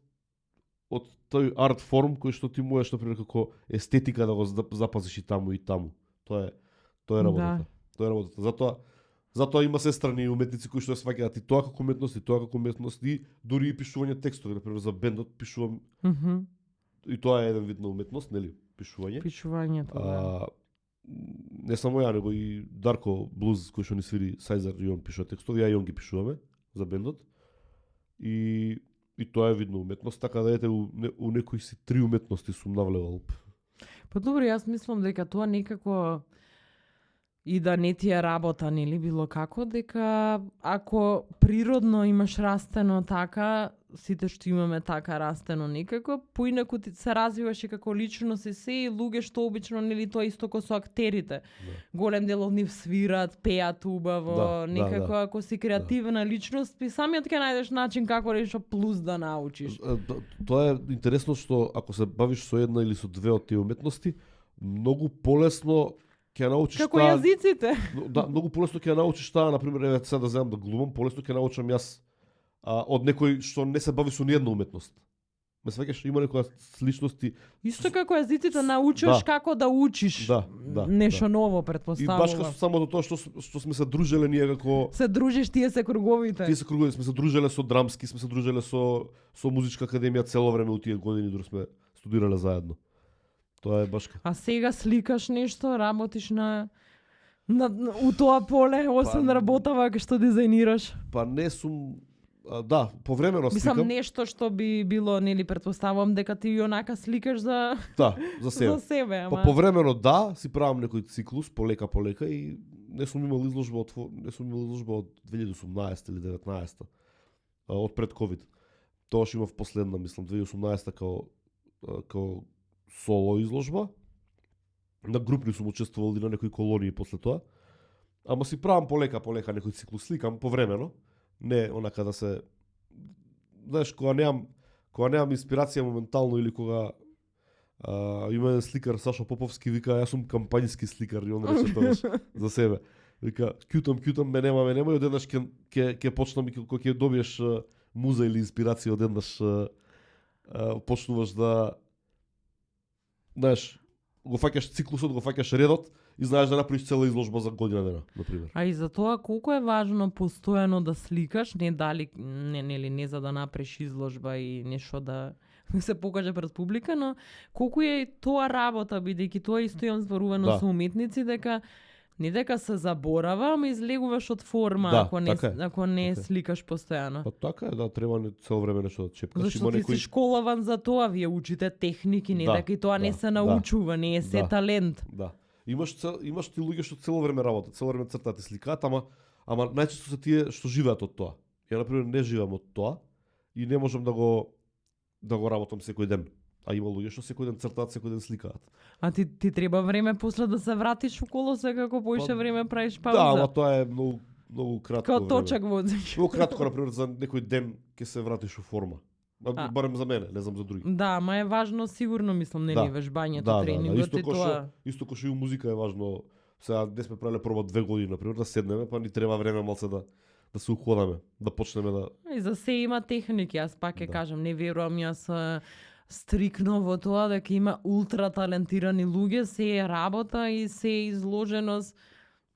тој арт форм кој што ти можеш например како естетика да го запазиш и таму и таму. Тоа е работата. Тоа е работата. Затоа има се страни уметници кои што сваќаат и тоа како уметност, и тоа како уметност, и дури и пишување текстови, например за бендот пишувам. И тоа е еден вид на уметност, нели, пишување. Пишувањето, да. Не само ја, него и Дарко Блуз кој што ни свири Сајзар и он пишува текстови, ја и он ги пишуваме за бендот. И тоа е видно уметност, така да ете у некои си три уметности сум навлевал. Па добро, јас мислам дека тоа некако и да не ти е работа, нели било како, дека ако природно имаш растено така, сите што имаме така растено некако, поинаку ти се развиваш и како личност и се, и луѓе што обично, нели тоа исто како со актерите. Да. Голем дел од нив свират, пеат убаво, некако ако си креативна личност, и самиот ќе најдеш начин како нешто плюс да научиш. Тоа е интересно што ако се бавиш со една или со две од тие уметности, многу полесно ќе научиш како јазиците. Да, многу полесно ќе научиш таа, например, еве сега да земам да глумам, полесно ќе научам јас од некој што не се бави со ниедна уметност. Ме сваќаш, има некоја сличности. Исто како јазиците научиш како да учиш нешто ново, претпоставувам. И баш само до тоа што сме се дружеле ние како се дружиш, тие се круговите. Тие се круговите, сме се дружеле со драмски, сме се дружеле со музичка академија цело време у тие години дури сме студирале заедно. Тоа е башка. А сега сликаш нешто, работиш у тоа поле, освен работава што дизајнираш? Па не сум повремено сликам. Мислам нешто што би било, нели, претпоставувам дека ти онака сликаш за за себе. За себе, ама Повремено си правам некој циклус полека и не сум имал изложба од 2018 или 19 од пред ковид. Тоа што имав последна, мислам 2018 како соло изложба. На групни сум учествувал и на некои колонии после тоа. Ама си правам полека некој циклус, сликам повремено. Не онака да се, знаеш, кога немам инспирација моментално или кога има еден сликар Сашо Поповски вика јас сум кампањски сликар и он рече тоа за себе. Вика кјутам ме нема и одеднаш ќе почнам и кога ќе добиеш муза или инспирација одеднаш почнуваш да, знаеш, го фаќаш циклусот, го фаќаш редот и знаеш да направиш цела изложба за година дена, например. А и за тоа колку е важно постојано да сликаш, не за да направиш изложба и нешто да се покаже пред публика, но колку е тоа работа, бидејќи тоа исто имам зборувано со уметници, дека не дека се заборава, ама излегуваш од форма ако не сликаш постојано. Па така е, да, треба цело време нешто да чепкаш. Зашто ти си школаван за тоа, вие учите техники, не дека и тоа не се научува, не е се талент. Да. Имаш ти луѓе што цело време работат, цело време цртаат и сликаат, ама најчесто се тие што живеат од тоа. Ја например не живеам од тоа и не можам да го работам секој ден. А има луѓе што секој ден цртаат, секој ден сликаат. А ти треба време после да се вратиш около се како поише време правиш пауза. Да, ама тоа е многу кратко време. Како точак возиш. Многу кратко, например, за некој ден ќе се вратиш у форма. Барем за мене, не знам за други. Да, ама е важно сигурно, мислам, нели вежбањето, тренингот и тоа. Исто кој што и музика е важно. Сега не сме правеле проба 2 години, например, да седнеме, па ни треба време малце да се уходаме, да почнеме да. И за се има техники, јас пак ќе кажам, не верувам јас стрикно во тоа дека има ултра талентирани луѓе, се е работа и се е изложеност.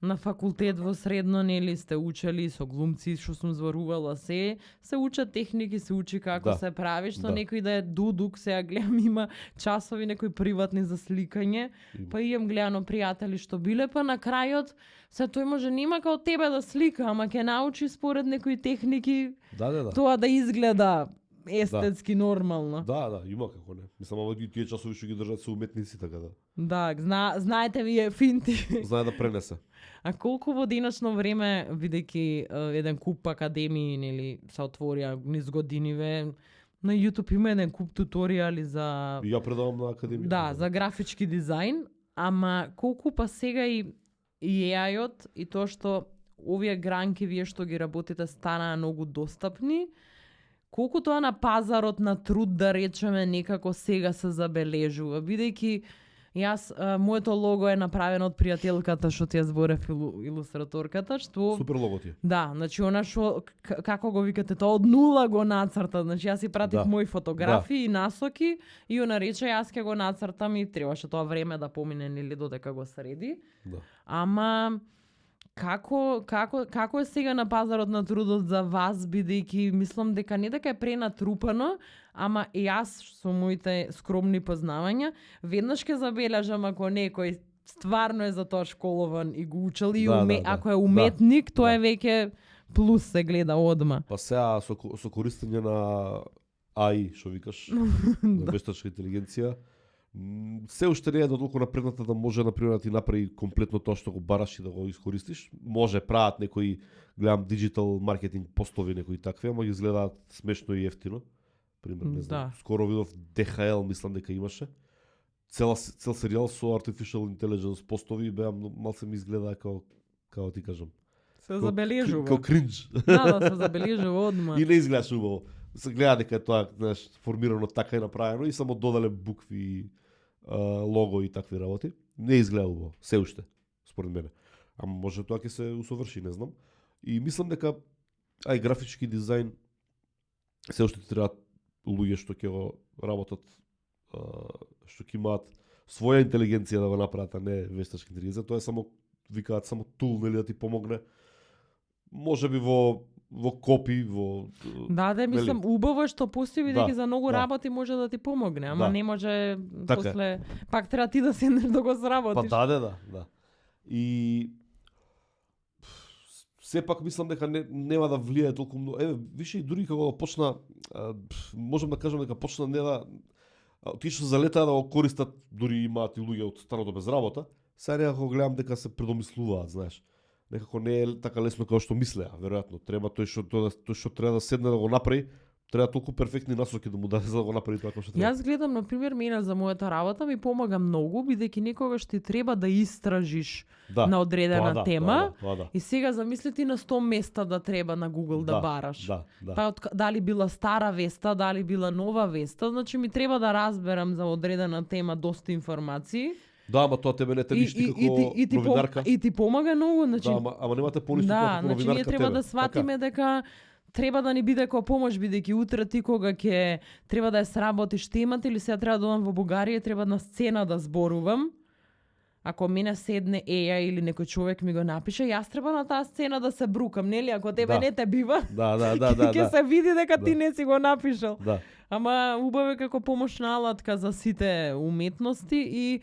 На факултет во средно, нели сте учели со глумци, што сум зборувала, се учат техники, се учи како се прави, што некој да е дудук, сега гледам има часови некои приватни за сликање, па имам гледано пријатели што биле, па на крајот се тој може нема као тебе да слика, ама ќе научи според некои техники тоа да изгледа естетски нормално. Да, има како не. Мислам, ова тие часови што ги држат се уметници, така да. Да, знаете вие финти. Знае да пренесе. А колку во денешно време, бидејќи еден куп академии, нели, се отворија низ годиниве, на YouTube има еден куп туторијали за... Ја предавам на академија. Да, за графички дизајн, ама колку па сега и AI-от и тоа што овие гранки вие што ги работите станаа многу достапни, колку тоа на пазарот на труд, да речеме, некако сега се забележува, бидејќи јас, моето лого е направено од пријателката што ти ја зборев, илустраторката, што... Супер лого ти е. Да, значи она што, како го викате тоа, од нула го нацрта, значи јас си пратив мои фотографии и насоки и она рече јас ќе го нацртам и требаше тоа време да помине нели додека го среди. Да. Ама како е сега на пазарот на трудот за вас, бидејќи мислам дека не дека е пренатрупано, ама и јас со моите скромни познавања веднаш ќе забележам ако некој стварно е за тоа школован и го учел и ако е уметник, тоа е веќе плюс се гледа одма. Па сега со користење на AI, што викаш, на вештачка интелигенција, се уште не е толку напредната да може например да ти направи комплетно тоа што го бараш и да го искористиш. Може прават некои, гледам диджитал маркетинг постови некои такви, ама ги изгледаат смешно и ефтино. Пример, не знам. Скоро видов DHL, мислам дека имаше. Цел серијал со artificial intelligence постови и беа малце ми изгледа како ти кажам. Се забележува. Како кринж. Да, се забележува одма. И не изгледаш убаво. Се гледа дека е тоа, знаеш, формирано така и направено и само додале букви, лого и такви работи. Не изгледа убаво, се уште, според мене. Ама може тоа ќе се усоврши, не знам. И мислам дека графички дизајн се уште требаат луѓе што ќе го работат, што ќе имаат своја интелигенција да го направат, а не вештачка интелигенција. Тоа е само, викаат, само тул, нели, да ти помогне. Може би во копи, во... Да, мислам, убаво што постои, бидејќи за многу работи може да ти помогне, ама не може после... Пак треба ти да седнеш да го сработиш. Па да. И... Сепак мислам дека нема да влијае толку многу. Више и дури кога почна, можам да кажам дека почна не да... Тие што залетаа да го користат, дури имаат и луѓе од станото без работа, сега некако гледам дека се предомислуваат, знаеш. Некако не е така лесно како што мислеа, веројатно. Треба тој што треба да седне да го направи, треба толку перфектни насоки да му даде за да го направи тоа како што треба. Јас гледам, на пример, мене за мојата работа ми помага многу, бидејќи некогаш ти треба да истражиш на одредена тема. Тоа да. И сега замисли ти на 100 места да треба на Google да бараш. Да. Па дали била стара веста, дали била нова веста, значи ми треба да разберам за одредена тема доста информации. Да, ама тоа тебе не те ништи како новинарка. И ти помага многу, значи. Да, ама немате поништо како новинарка. Значи ние треба да сватиме дека треба да ни биде како помош, бидејќи утре ти кога ќе треба да ја сработиш темата или сега треба да одам во Бугарија, треба на сцена да зборувам. Ако мене седне еја или некој човек ми го напише, јас треба на таа сцена да се брукам, нели? Ако тебе не те бива, ќе се види дека ти не си го напишал. Да. Ама убаво е како помошна алатка за сите уметности и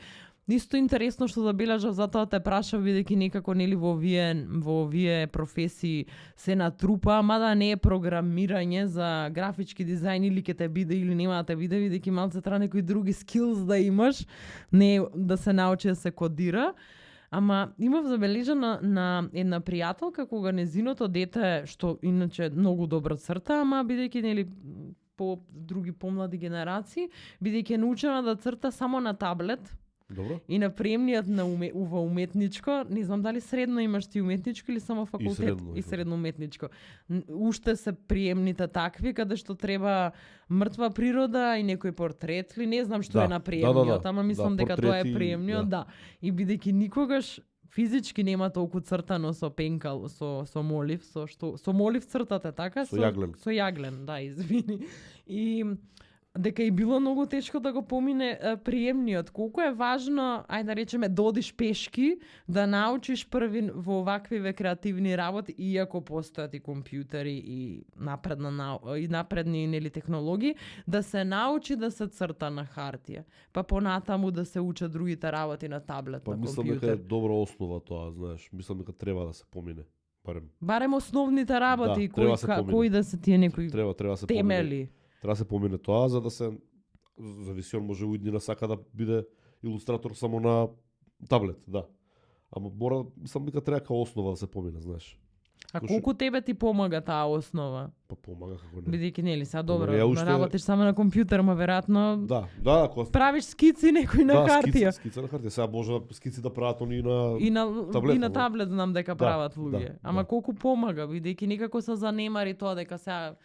исто интересно што забележав, затоа те прашав, бидејќи некако нели во овие професии се натрупа, мада не е програмирање за графички дизајн или ќе те биде или нема да те биде, бидејќи малце треба некои други скилс да имаш, не да се научи да се кодира. Ама имав забележано на една пријателка кога незиното дете, што иначе многу добра црта, ама бидејќи нели по други помлади генерации, бидејќи е научена да црта само на таблет. Добро. И на приемниот на во уметничко, не знам дали средно имаш ти уметничко или само факултет и средно уметничко. Уште се приемните такви каде што треба мртва природа и некој портрет, или не знам што е на приемниот, ама мислам дека тоа е приемниот, да. И бидејќи никогаш физички нема толку цртано со пенкал, со молив, со молив цртате, така? Со јаглен. Со јаглен, да, извини. И дека и било многу тешко да го помине приемниот. Колку е важно, ајде да речеме, да одиш пешки, да научиш први во оваквиве креативни работи, иако постојат и компјутери и напредни нели технологии, да се научи да се црта на хартија. Па понатаму да се учат другите работи на таблет, на компјутер. Мислам дека е добра основа тоа, знаеш. Мислам дека треба да се помине. Барем основните работи, кои да се тие некои темели. Треба да се помине тоа, за да се зависи он може уиднина сака да биде илустратор само на таблет, да. Ама мора, мислам дека треба како основа да се помине, знаеш. А колку тебе ти помага таа основа? Па помага како не. Бидејќи нели сега добро, работиш само на компјутер, ма веројатно ако правиш скици некои на хартија. Скици на хартија. Сега може скици да прават они на таблет. И на таблет знам дека прават луѓе. Ама колку помага, бидејќи некако се занемари тоа дека сега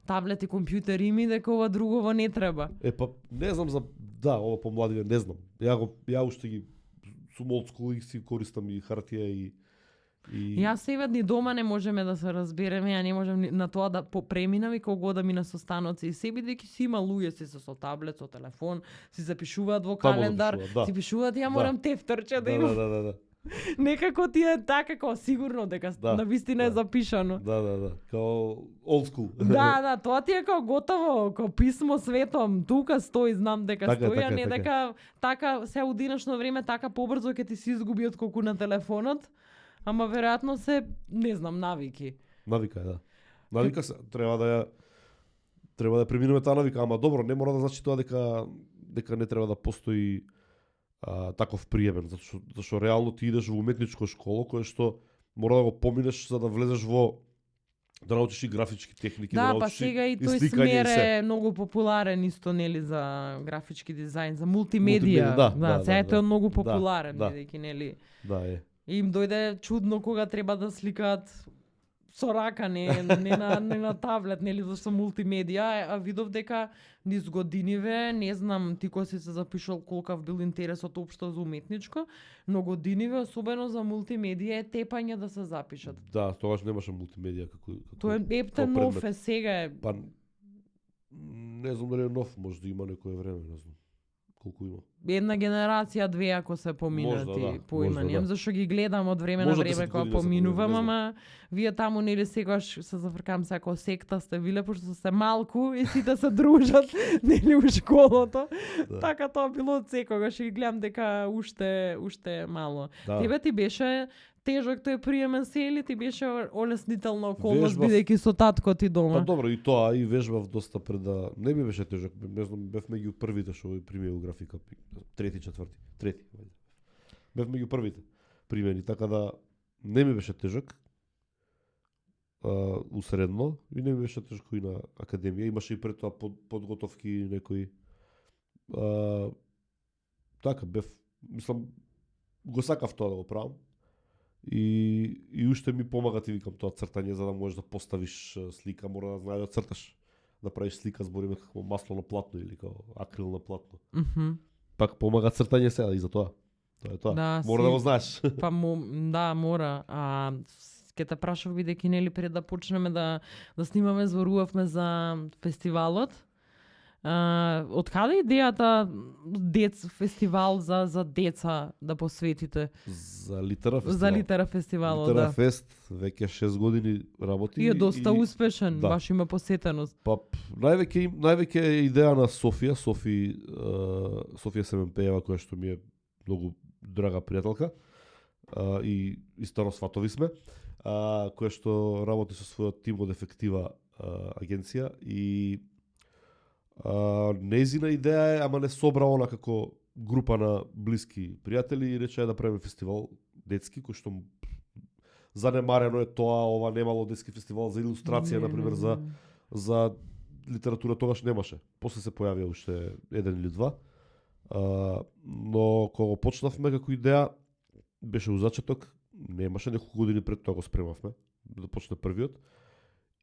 таблет и компјутер има и дека ова другово не треба. Па не знам за ова помладиве, не знам. Ја уште ги сум old school и си користам и хартија и Јас сега ни дома не можеме да се разбереме, ја не можам на тоа да попреминам и кога да мина со станоци и себе, бидејќи си има луѓе си со таблет, со телефон, си запишуваат во календар, си пишуваат, ја морам тефтерче да имам. Да. Некако ти е така како сигурно дека на вистина е запишано. Да. Као old school. Да, тоа ти е као готово, као писмо светом, тука стои, знам дека стои, а не дека така се у денешно време така побрзо ќе ти се изгуби отколку на телефонот. Ама веројатно се, не знам, навики. Навика е, да. Навика се, треба да преминеме таа навика, ама добро, не мора да значи тоа дека не треба да постои таков приемен, зашто реално ти идеш во уметничко школо кое што мора да го поминеш за да влезеш во да научиш и графички техники, да научиш па сега и тој смер е многу популарен исто нели за графички дизајн, за мултимедија. Сега тој е многу популарен, бидејќи нели. Да, е. И им дојде чудно кога треба да сликаат со рака, не на таблет, нели, зашто мултимедија, а видов дека низ годиниве, не знам ти кој си се запишал колкав бил интересот општо за уметничко, но годиниве, особено за мултимедија, е тепање да се запишат. Да, тогаш немаше мултимедија како тоа е ептен нов е, сега е. Па не знам дали е нов, може да има некое време, не знам. Колку има? Една генерација, две ако се поминати поимањем, зашто ги гледам од време на време кога поминувам, ама вие таму нели секогаш се зафркам како секта сте виле, пошто се малку и сите се дружат нели у школото. Така тоа било од секогаш и гледам дека уште мало. Тебе ти беше тежок тој приемен се или ти беше олеснителна околност бидејќи со татко ти дома? Па добро, и тоа и вежбав доста пред да не ми беше тежок, не знам, бев меѓу првите што примеа графика, трети. Бев меѓу првите примени, така да не ми беше тежок. усредно и не ми беше тешко и на академија. Имаше и пред тоа подготовки некои. Така бев, мислам, го сакав тоа да го правам. И уште ми помага, ти викам, тоа цртање, за да можеш да поставиш слика, мора да знаеш да црташ. Да правиш слика, збориме како масло на платно или како акрил на платно. Пак помага цртање сега и за тоа. Тоа е тоа. Да, мора да го знаеш. Па да, мора. Ке те прашав бидејќи нели пред да почнеме да снимаме зборувавме за фестивалот. Од каде идејата фестивал за деца да посветите? За Литера фестивал. За Литера фестивалот, Литера да. фест веќе 6 години работи. И е доста успешен, да. баш има посетеност. Па највеќе е идеја на Софија Семенпеева, која што ми е многу драга пријателка. И старо сватови сме. Која што работи со својот тим од Ефектива агенција и нејзина идеја е, ама не собра она како група на блиски пријатели и рече да правиме фестивал детски, кој што занемарено е тоа, ова немало детски фестивал за илустрација, например, за литература тогаш немаше. После се појавија уште еден или два. Но кога почнавме како идеја, беше у зачеток, немаше неколку години пред тоа го спремавме, да почне првиот.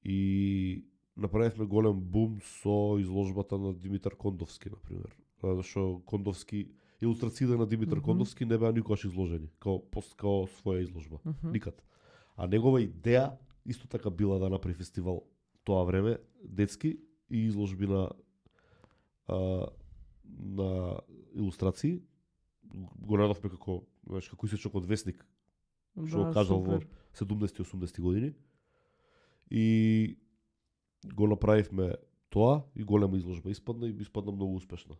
И направивме голем бум со изложбата на Димитар Кондовски, например. Зашо Кондовски, илустрациите на Димитар Кондовски не беа никогаш изложени, као своја изложба. Никад. А негова идеја исто така била да направи фестивал тоа време, детски, и изложби на илустрации. Го надовме како исечок од весник, што го кажал во 70-80 години. И го направивме тоа и голема изложба испадна многу успешна.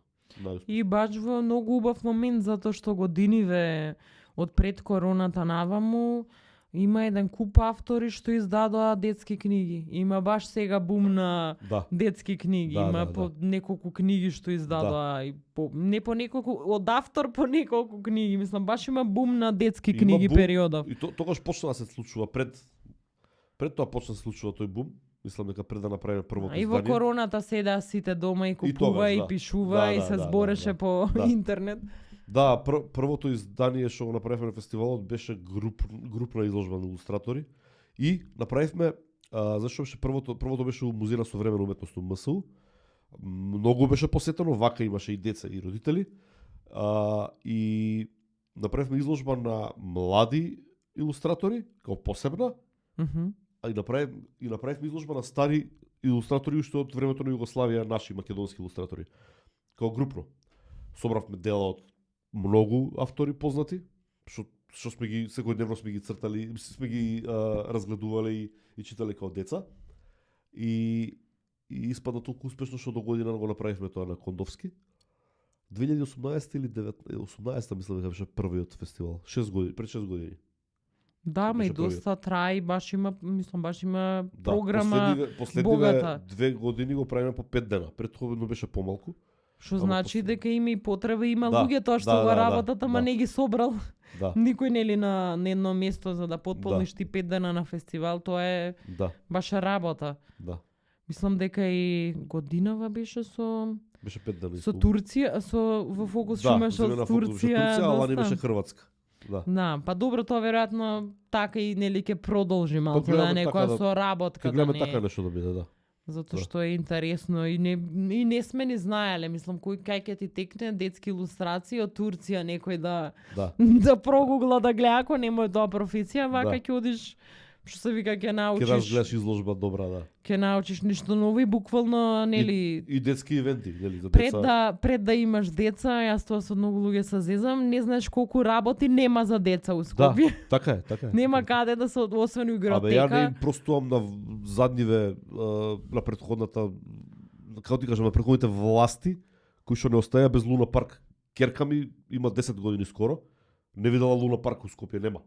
И баш во многу убав момент, затоа што годиниве од пред короната наваму има еден куп автори што издадоа детски книги. Има баш сега бум на детски книги. Има по неколку книги што издадоа и не по неколку, од автор по неколку книги. Мислам, баш има бум на детски книги периодов. И тогаш почна да се случува пред тоа почна да се случува тој бум. Мислам дека пред да направиме првото издание. И во короната седеа сите дома и купува и пишува и се збореше по интернет. Да, првото издание што го направивме на фестивалот беше групна изложба на илустратори и направивме зашто беше првото беше у Музеј на современа уметност у МСУ. Многу беше посетено, вака имаше и деца и родители. И направивме изложба на млади илустратори, како посебна. И направивме изложба на стари илустратори уште од времето на Југославија, наши македонски илустратори. Како групно. Собравме дела од многу автори познати, што сме ги секојдневно сме ги цртали, сме ги разгледувале и читале како деца. И испадна толку успешно што до година го направивме тоа на Кондовски. 2018 или 2018 мислам дека беше првиот фестивал. 6 години, пред 6 години. Да, ма и доста траи, баш има програма богата. 2 години го правиме по 5 дена. Претходно беше помалку. Што значи дека има и потреба, има луѓе тоа што го работат, ама не ги собрал никој нели на едно место за да потполниш ти 5 дена на фестивал, тоа е баша работа. Да. Мислам дека и годинава беше со 5 дена. Со Турција, во фокус што имаше од Турција, ала не беше Хрватска. Да, па добро, тоа веројатно така и нели ќе продолжи малку, да некоја со работка. Ќе гледаме така нешто да биде, да. Затоа што е интересно и не сме ни знаеле, мислам, кај ќе ти текне детски илустрации од Турција, некој да прогугла да гледа, ако нема тоа професија, вака ќе одиш, што се вика, ќе научиш. Ќе разгледаш изложба добра, да. Ќе научиш нешто ново и буквално, нели. И детски ивенти, нели, за деца. Пред да имаш деца, јас тоа со многу луѓе се зезам, не знаеш колку работи нема за деца у Скопје. Да, така е. Нема каде да се освен у игротека. Абе, ја не простувам на задниве на претходната, како ти кажам, на претходните власти, кои што не остаја без Луна парк. Керка ми има 10 години скоро, не видела Луна парк у Скопје, нема.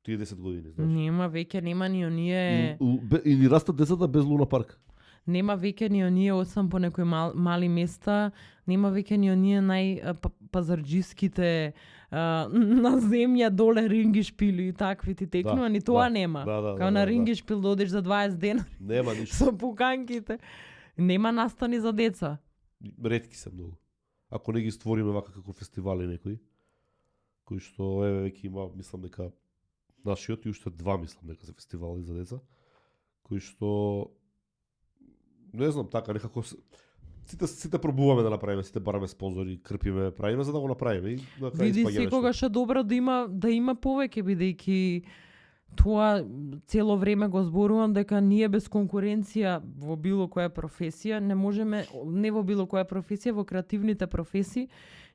Тие 10 години, знаеш. Нема веќе, нема ни оние. И ни растат децата без Луна парк. Нема веќе ни оние, осам по некои мали места, нема веќе ни оние пазарџиските на земја доле рингишпил и такви текнува, ни тоа нема. Као на рингишпил да одиш за 20 дена. Нема ништо. Со пуканките. Нема настани за деца. Ретки се многу. Ако не ги створиме вака како фестивали некои, кои што веќе има, мислам дека нашиот и уште два мислам дека се фестивали за деца, кои што не знам, така некако сите пробуваме да направиме, сите бараме спонзори, крпиме, правиме за да го направиме и на крај Види секогаш е добро да има повеќе, бидејќи тоа цело време го зборувам дека ние без конкуренција во било која професија не можеме, не во било која професија, во креативните професии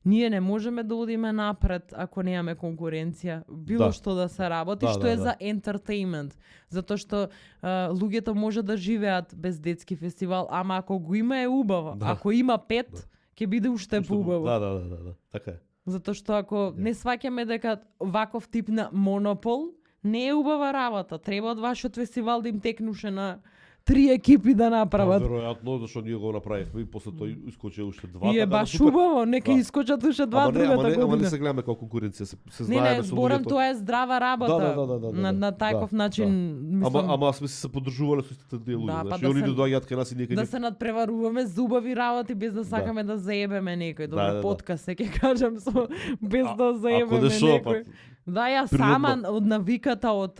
ние не можеме да одиме напред ако немаме конкуренција. Било што да се работи, што е за ентертејмент. Затоа што луѓето може да живеат без детски фестивал, ама ако го има е убаво. Ако има 5, ќе биде уште поубаво. Да, така е. Затоа што ако не сваќаме дека ваков тип на монопол не е убава работа. Треба од вашиот фестивал да им текнуше на 3 екипи да направат. Веројатно, зашто ние го направивме и после тоа искочи уште 2. И е баш убаво, нека искочат уште 2 другата година. Ама не се гледаме како конкуренција, се знаеме со луѓето. Не, зборам, тоа е здрава работа. На таков начин, мислам. Ама сме се подржувале со истите тие луѓе, значи они доаѓаат кај нас и некај. Да се надпреваруваме за убави работи без да сакаме да заебеме некој. Добро подкаст ќе кажам со без да заебеме некој. Да, ја сама од навиката од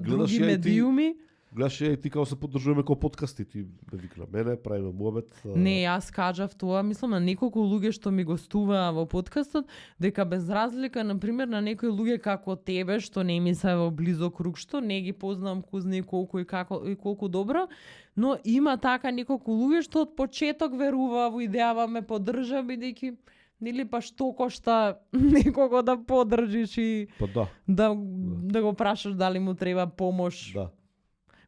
други медиуми. Гледаш, и ти као се поддржуваме како подкасти, ти ме викна мене, правиме муабет. Не, јас кажав тоа, мислам на неколку луѓе што ми гостуваа во подкастот, дека без разлика, например, на некои луѓе како тебе, што не ми се во близок круг, што не ги познавам кузни колку и колку добро, но има така неколку луѓе што од почеток верува во идејава, ме поддржа, бидејќи нели па што кошта некого да поддржиш и да го прашаш дали му треба помош. Да.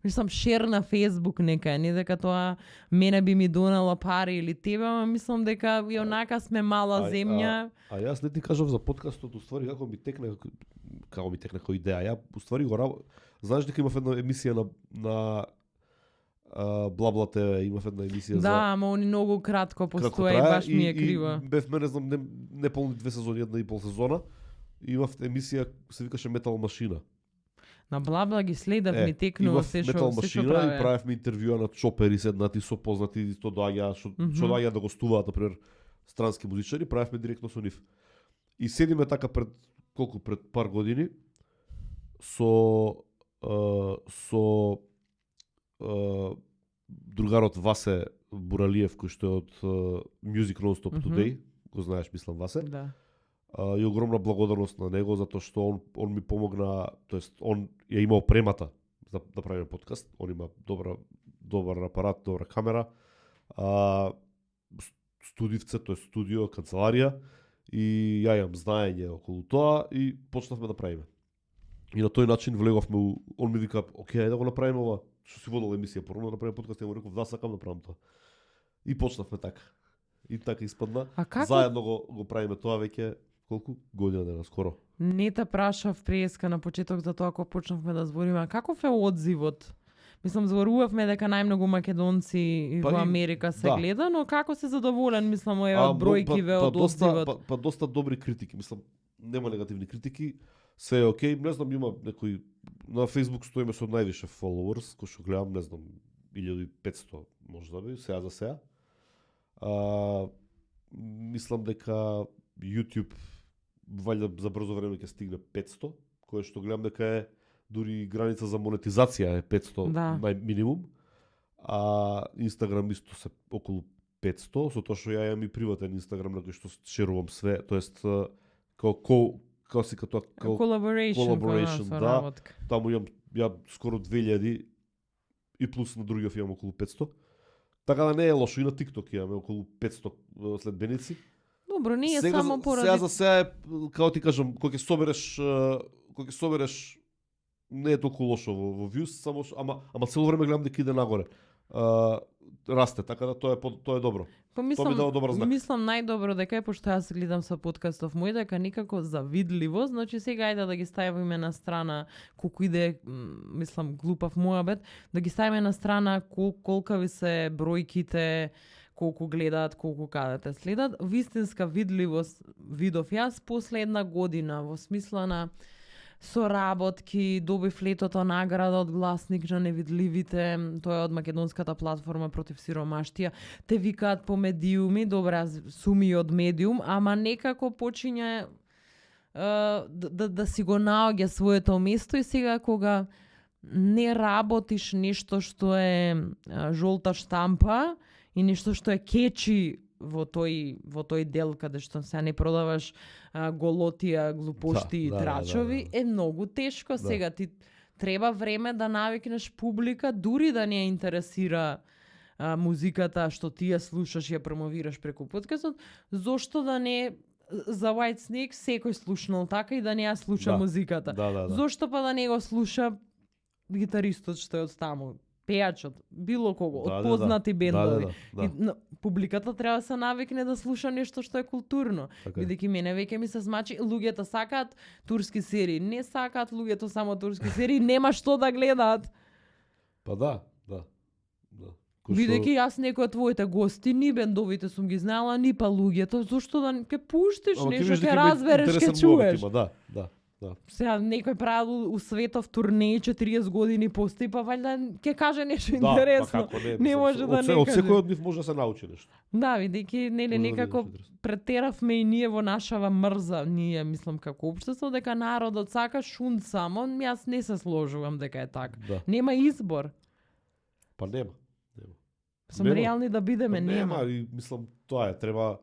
Мислам, шер на Facebook нека, не дека тоа мене би ми донало пари или тебе, ама мислам дека и онака сме мала земја. А јас не ти кажав за подкастот, уствари како ми текне кој идеја. Ја уствари го знаеш дека имав една емисија на Бла ТВ, имав една емисија за... Да, ама они многу кратко постоја и баш ми е крива. Бевме, не знам, не полни 2 сезони, 1,5 сезона. Имав емисија, се викаше Метал Машина. На Бла ги следав, ми текнува се што Метал Машина и правевме интервјуа на чопери седнати со познати, што доаѓа да гостуваат, например, странски музичари, правевме директно со нив. И седиме така пред пар години со другарот Васе Буралиев, кој што е од Music Non-Stop Today, го знаеш, мислам, Васе. Да. И огромна благодарност на него затоа што он ми помогна, тоест он ја имал премата да правиме подкаст. Он има добар апарат, добра камера, студивце, тоест студио, канцеларија и ја имам знаење околу тоа и почнавме да правиме. И на тој начин влеговме, он ми вика, окей, да го направиме ова, што си водел емисија, порано да направиме подкаст, ја му реков, да, сакам да правам тоа. И почнавме така. И така испадна. Заедно го правиме тоа веќе колку година дена скоро. Не те прашав преска на почеток за тоа кога почнавме да збориме. Каков е одзивот? Мислам, зборувавме дека најмногу македонци во Америка се гледа, но како се задоволен, мислам, од бројкиве од одзивот? Па доста добри критики, мислам, нема негативни критики, се е окей, не знам, има некои, на Facebook стоиме со највише followers, кој што гледам, не знам, 1500 може да би, сега за сега. Мислам дека YouTube валјда за брзо време ќе стигне 500, кое што гледам дека е дури граница за монетизација е 500 нај минимум. А Instagram исто се околу 500, со тоа што ја имам и приватен Instagram на кој што шерувам све, тоест како си като collaboration, да. Таму имам ја скоро 2000 и плюс на другиот имам околу 500. Така да не е лошо, и на TikTok имаме околу 500 следбеници. Добро, не е само поради... Сега за сега е, како ти кажам, кога ќе собереш не е толку лошо во views, само ама цело време гледам дека иде нагоре. Расте, така да тоа е добро. Па тоа ми дава добар знак. Мислам најдобро дека е, пошто јас гледам со подкастов мој, дека никако завидливо, значи сега ајде да ги ставиме на страна колку иде, мислам, глупав муабет, да ги ставиме на страна колкави се бројките, колку гледаат, колку каде те следат. Вистинска видливост видов јас после една година, во смисла на соработки, добив летото награда од гласник на невидливите, тоа е од македонската платформа против сиромаштија. Те викаат по медиуми, добре, аз сум и од медиум, ама некако почиња да си го наоѓа своето место и сега кога не работиш нешто што е жолта штампа и нешто што е кечи во тој дел каде што се не продаваш голотија, глупошти и трачови, е многу тешко. Сега ти треба време да навикнеш публика, дури да не ја интересира музиката што ти ја слушаш и ја промовираш преку подкастот, зошто да не за White Snake секој слушнал така и да не ја слуша музиката. Зошто па да не го слуша гитаристот што е од таму, пејачот, било кого, од познати бендови. Публиката треба да се навикне да слуша нешто што е културно. Бидејќи мене веќе ми се смачи, луѓето сакаат турски серии, не сакаат луѓето само турски серии, нема што да гледаат. Па да. Бидејќи јас некој од твоите гости, ни бендовите сум ги знала, ни па луѓето, зошто да ќе пуштиш нешто, ќе разбереш, ќе чуеш. Да. Сега некој правил у светов турнеи 40 години постои, па валјда ќе каже нешто интересно. Не може да не каже. Од секој од нив може да се научи нешто. Да, видејќи некако претеравме и ние во нашава мрза, ние мислам како општество дека народот сака шун само, јас не се сложувам дека е така. Нема избор. Па нема. Сум реални да бидеме, нема. И мислам тоа е, треба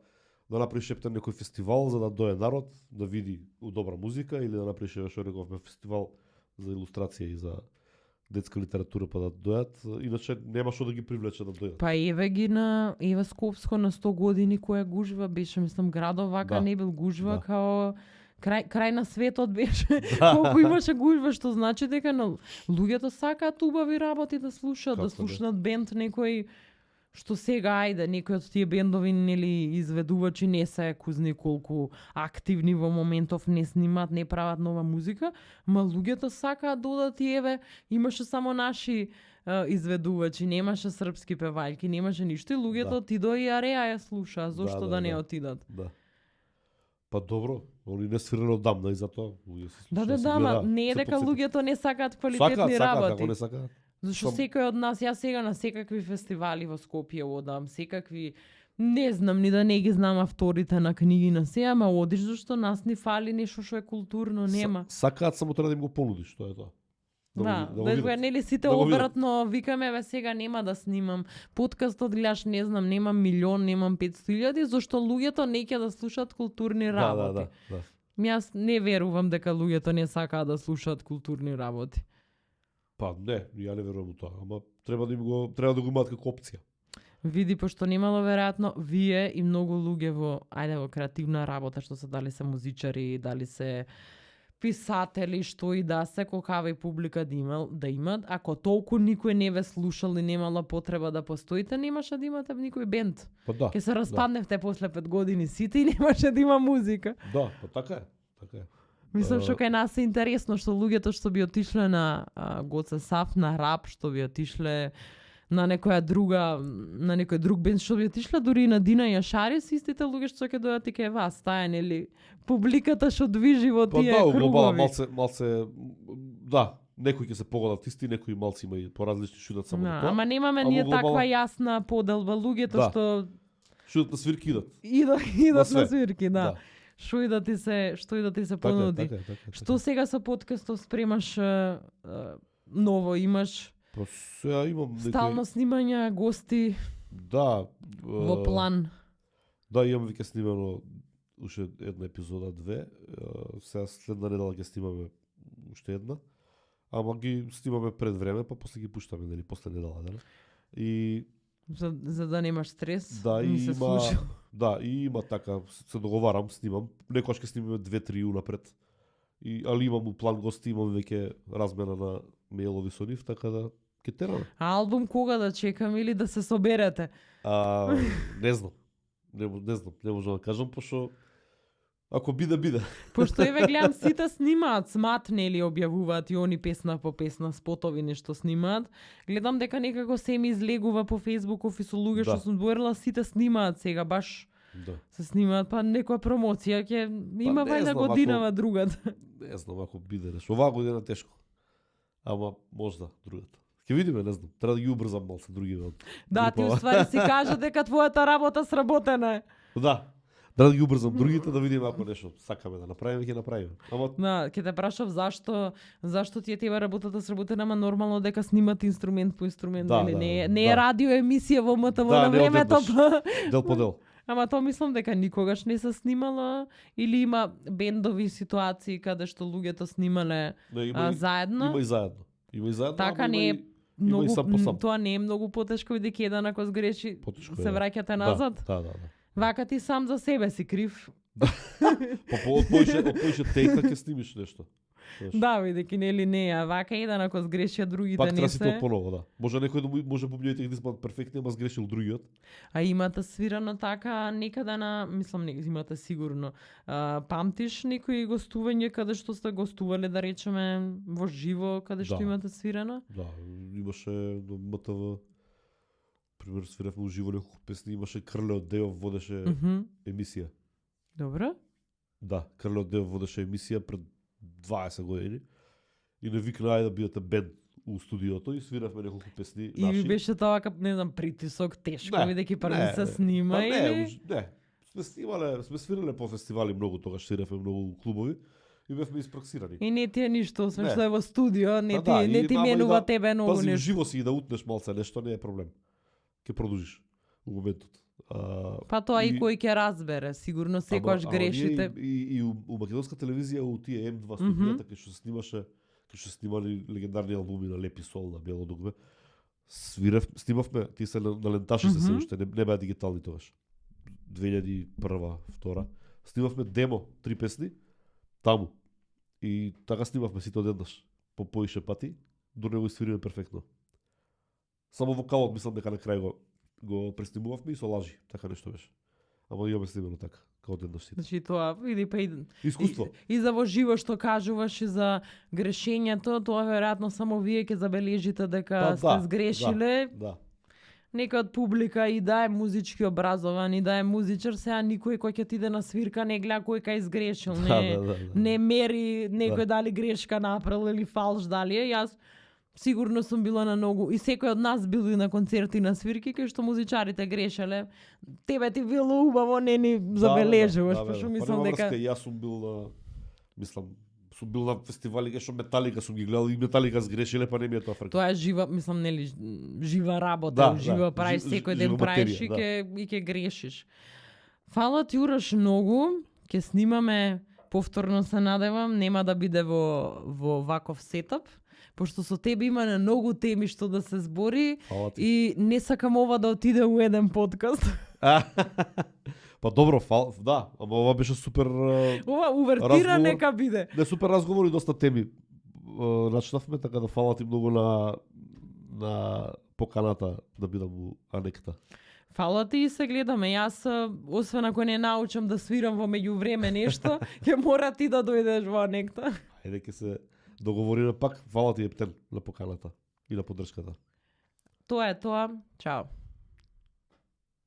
да направиш ептен некој фестивал за да дое народ, да види добра музика, или да направиш што рековме фестивал за илустрација и за детска литература па да дојат, иначе нема што да ги привлече да дојат. Па еве ги на Ева Скопско на 100 години која гужва беше, мислам градов вака не бил гужва као крај на светот беше. Колку имаше гужва, што значи дека луѓето сакаат убави работи да слушаат, да слушнат бенд некој што сега ајде, некои од тие бендови нели изведувачи не се кузни колку активни во моментов, не снимаат, не прават нова музика, ма луѓето сакаат додат и еве, имаше само наши изведувачи, немаше српски певајки, немаше ништо и луѓето отидоа и ареа ја слушаа, зошто да не отидат? Да. Па добро, они не свирено одамна и затоа луѓе се слушаат. Да, не е дека луѓето не сакаат квалитетни работи. Како не сакаат. Зашто секој од нас, јас сега на секакви фестивали во Скопје одам, секакви, не знам ни да не ги знам авторите на книги на се, ама одиш зашто нас ни фали нешто што е културно, нема. Сакаат само треба да им го понудиш, тоа е тоа. Да нели сите обратно викаме, ве сега нема да снимам подкастот, гледаш, не знам, немам милион, немам 500.000, зашто луѓето не ќе да слушаат културни работи. Јас не верувам дека луѓето не сакаат да слушаат културни работи. Па не, ја не верувам у тоа, ама треба да го имаат како опција. Види, пошто немало веројатно вие и многу луѓе во креативна работа, што се дали се музичари, дали се писатели, што и да се, колкава и публика да имат, ако толку никој не ве слушал и немала потреба да постоите, немаше да имате никој бенд. Па да. Ке се распадневте после 5 години сите и немаше да има музика. Да, па така е. Мислам што кај нас е интересно што луѓето што би отишле на Гоце Саф, на рап, што би отишле на некој друг бенд, што би отишле дури и на Дина Јашари, се истите луѓе што ќе дојдат и кај вас, таа е нели публиката што движи во тие кругови. Малце, да, некои ќе се погодат исти, некои малци има и поразлични шудат само тоа. Ама немаме ние таква јасна поделба, луѓето што шудат на свирки идат. Идат на свирки, да. Што и да ти се понуди. Така. Што сега со подкастов спремаш ново, имаш? Па сега имам стално снимања, гости. Да. Во план. Да, имам веќе снимано уште една епизода, 2. Сега следна недела ќе снимаме уште една. Ама ги снимаме пред време, па после ги пуштаме, нели, после недела, да? И за да немаш стрес, да, и има, да, и има така, се договарам, снимам. Некојаш ќе снимаме 2-3 унапред. Али имам план гости, имам веќе размена на мејлови со нив, така да ќе тераме. А албум кога да чекам или да се соберете? Не знам. Не можам да кажам, пошто Ако биде, биде. Пошто еве гледам сите снимаат, смат нели објавуваат и они песна по песна, спотови нешто снимаат. Гледам дека некако се ми излегува по Фејсбуков и со луѓе што сум зборила, сите снимаат сега баш. Да. Се снимаат, па некоја промоција ќе има вајда годинава другата. Не знам ако биде нешто. Оваа година тешко. Ама можда другата. Ќе видиме, не знам. Треба да ги убрзам малце другиве. Да, ти уствари си кажа дека твојата работа сработена е. Да. Треба да ги убрзам другите да видиме ако нешто сакаме да направиме, ќе направиме. Ама Да, ќе те прашав зашто ти е тебе работата сработена, ама нормално дека снимат инструмент по инструмент, Да, нели? да, Не е да. радио емисија во МТВ Да, на не времето. одеднаш. Дел по дел. Ама тоа мислам дека никогаш не се снимала или има бендови ситуации каде што луѓето снимале Не, има заедно. Има и заедно. Има и заедно. Така ама не е има и многу, сам по сам. тоа не е многу потешко бидејќи еден ако сгреши Потешко се е, да. враќате назад. Да. Вака ти сам за себе си крив. Од поише тейка ќе снимиш нешто. Знаеш. Да, бидејќи нели не, а вака еден ако сгреши, а другите Пак не треба си тоа се. поново, да. Може некој да може помињајте ги бъдат перфектни, ама сгрешил другиот. А имате свирано така некаде на, мислам не, имате сигурно. Памтиш некои гостување каде што сте гостувале, да речеме, во живо, каде што Да. имате свирано? Да, имаше на МТВ пример свиревме уживо неколку песни, имаше Крле од Дејов водеше емисија. Добро. Да, Крле од Дејов водеше емисија пред 20 години. И не викна ајде да бидете бенд у студиото и свиревме неколку песни И наши. ви беше тоа како, не знам, притисок, тешко, Не, бидејќи први не, се снима Па или? не. Сме свирале по фестивали многу, тогаш свиревме многу клубови и бевме испраксирани. И не ти е ништо, освен Не. што е во студио, не Па ти, да, не и ти ама и менува да- тебе многу Пази, нешто. живо си и да утнеш малце нешто не е проблем. Ќе продолжиш у моментот. Па тоа и кој ќе разбере, сигурно секогаш грешите. И у македонска телевизија, у тие М2 студијата, кај што се снимаше, кај што се снимали легендарни албуми на Лепи Сол, на Бело дугме, снимавме, ти се на ленташи се уште, не беа дигитални тогаш. 2001, втора. Снимавме демо, 3 песни, таму. И така снимавме сите одеднаш, по поише пати, до него свириме перфектно. Само вокалот мислам дека на крај го преснимувавме и со лажи, така нешто беше. Ама имаме снимено така, као одеднаш сите. Значи тоа, види па и Искуство. И за во живо што кажуваш и за грешењето, тоа веројатно само вие ќе забележите дека Па сте да, сгрешиле. Да. Некој од публика и да е музички образован, и да е музичар, сега никој кој ќе ти иде на свирка не гледа кој кај изгрешил, не, Да. не мери некој Да. дали грешка направил или фалш дали е. Јас сигурно сум била на многу и секој од нас бил и на концерти и на свирки кај што музичарите грешеле. Тебе ти било убаво, не ни забележуваш, пошто мислам па, дека Јас сум бил на, сум бил на фестивали кај што Металика сум ги гледал и Металика сгрешиле, па не ми е тоа фрка. тоа е жива, мислам нели, жива работа, Да, жива да, правиш секој ден жива правиш и материја, ќе грешиш. Фала ти Урош многу, ќе снимаме повторно се надевам, нема да биде во ваков сетап, пошто со тебе има на многу теми што да се збори Фала ти. и не сакам ова да отиде у еден подкаст. Па добро, да, ама ова беше супер Ова увертира разговор. нека биде. не супер разговор и доста теми. Начнавме така да фала ти многу на поканата да бидам у Анекта. Фала ти и се гледаме. Јас, освен ако не научам да свирам во меѓувреме нешто, ќе мора ти да дојдеш во Анекта. Ајде ќе се договориме пак. Фала ти Ептен на поканата и на поддршката. Тоа е тоа. Чао.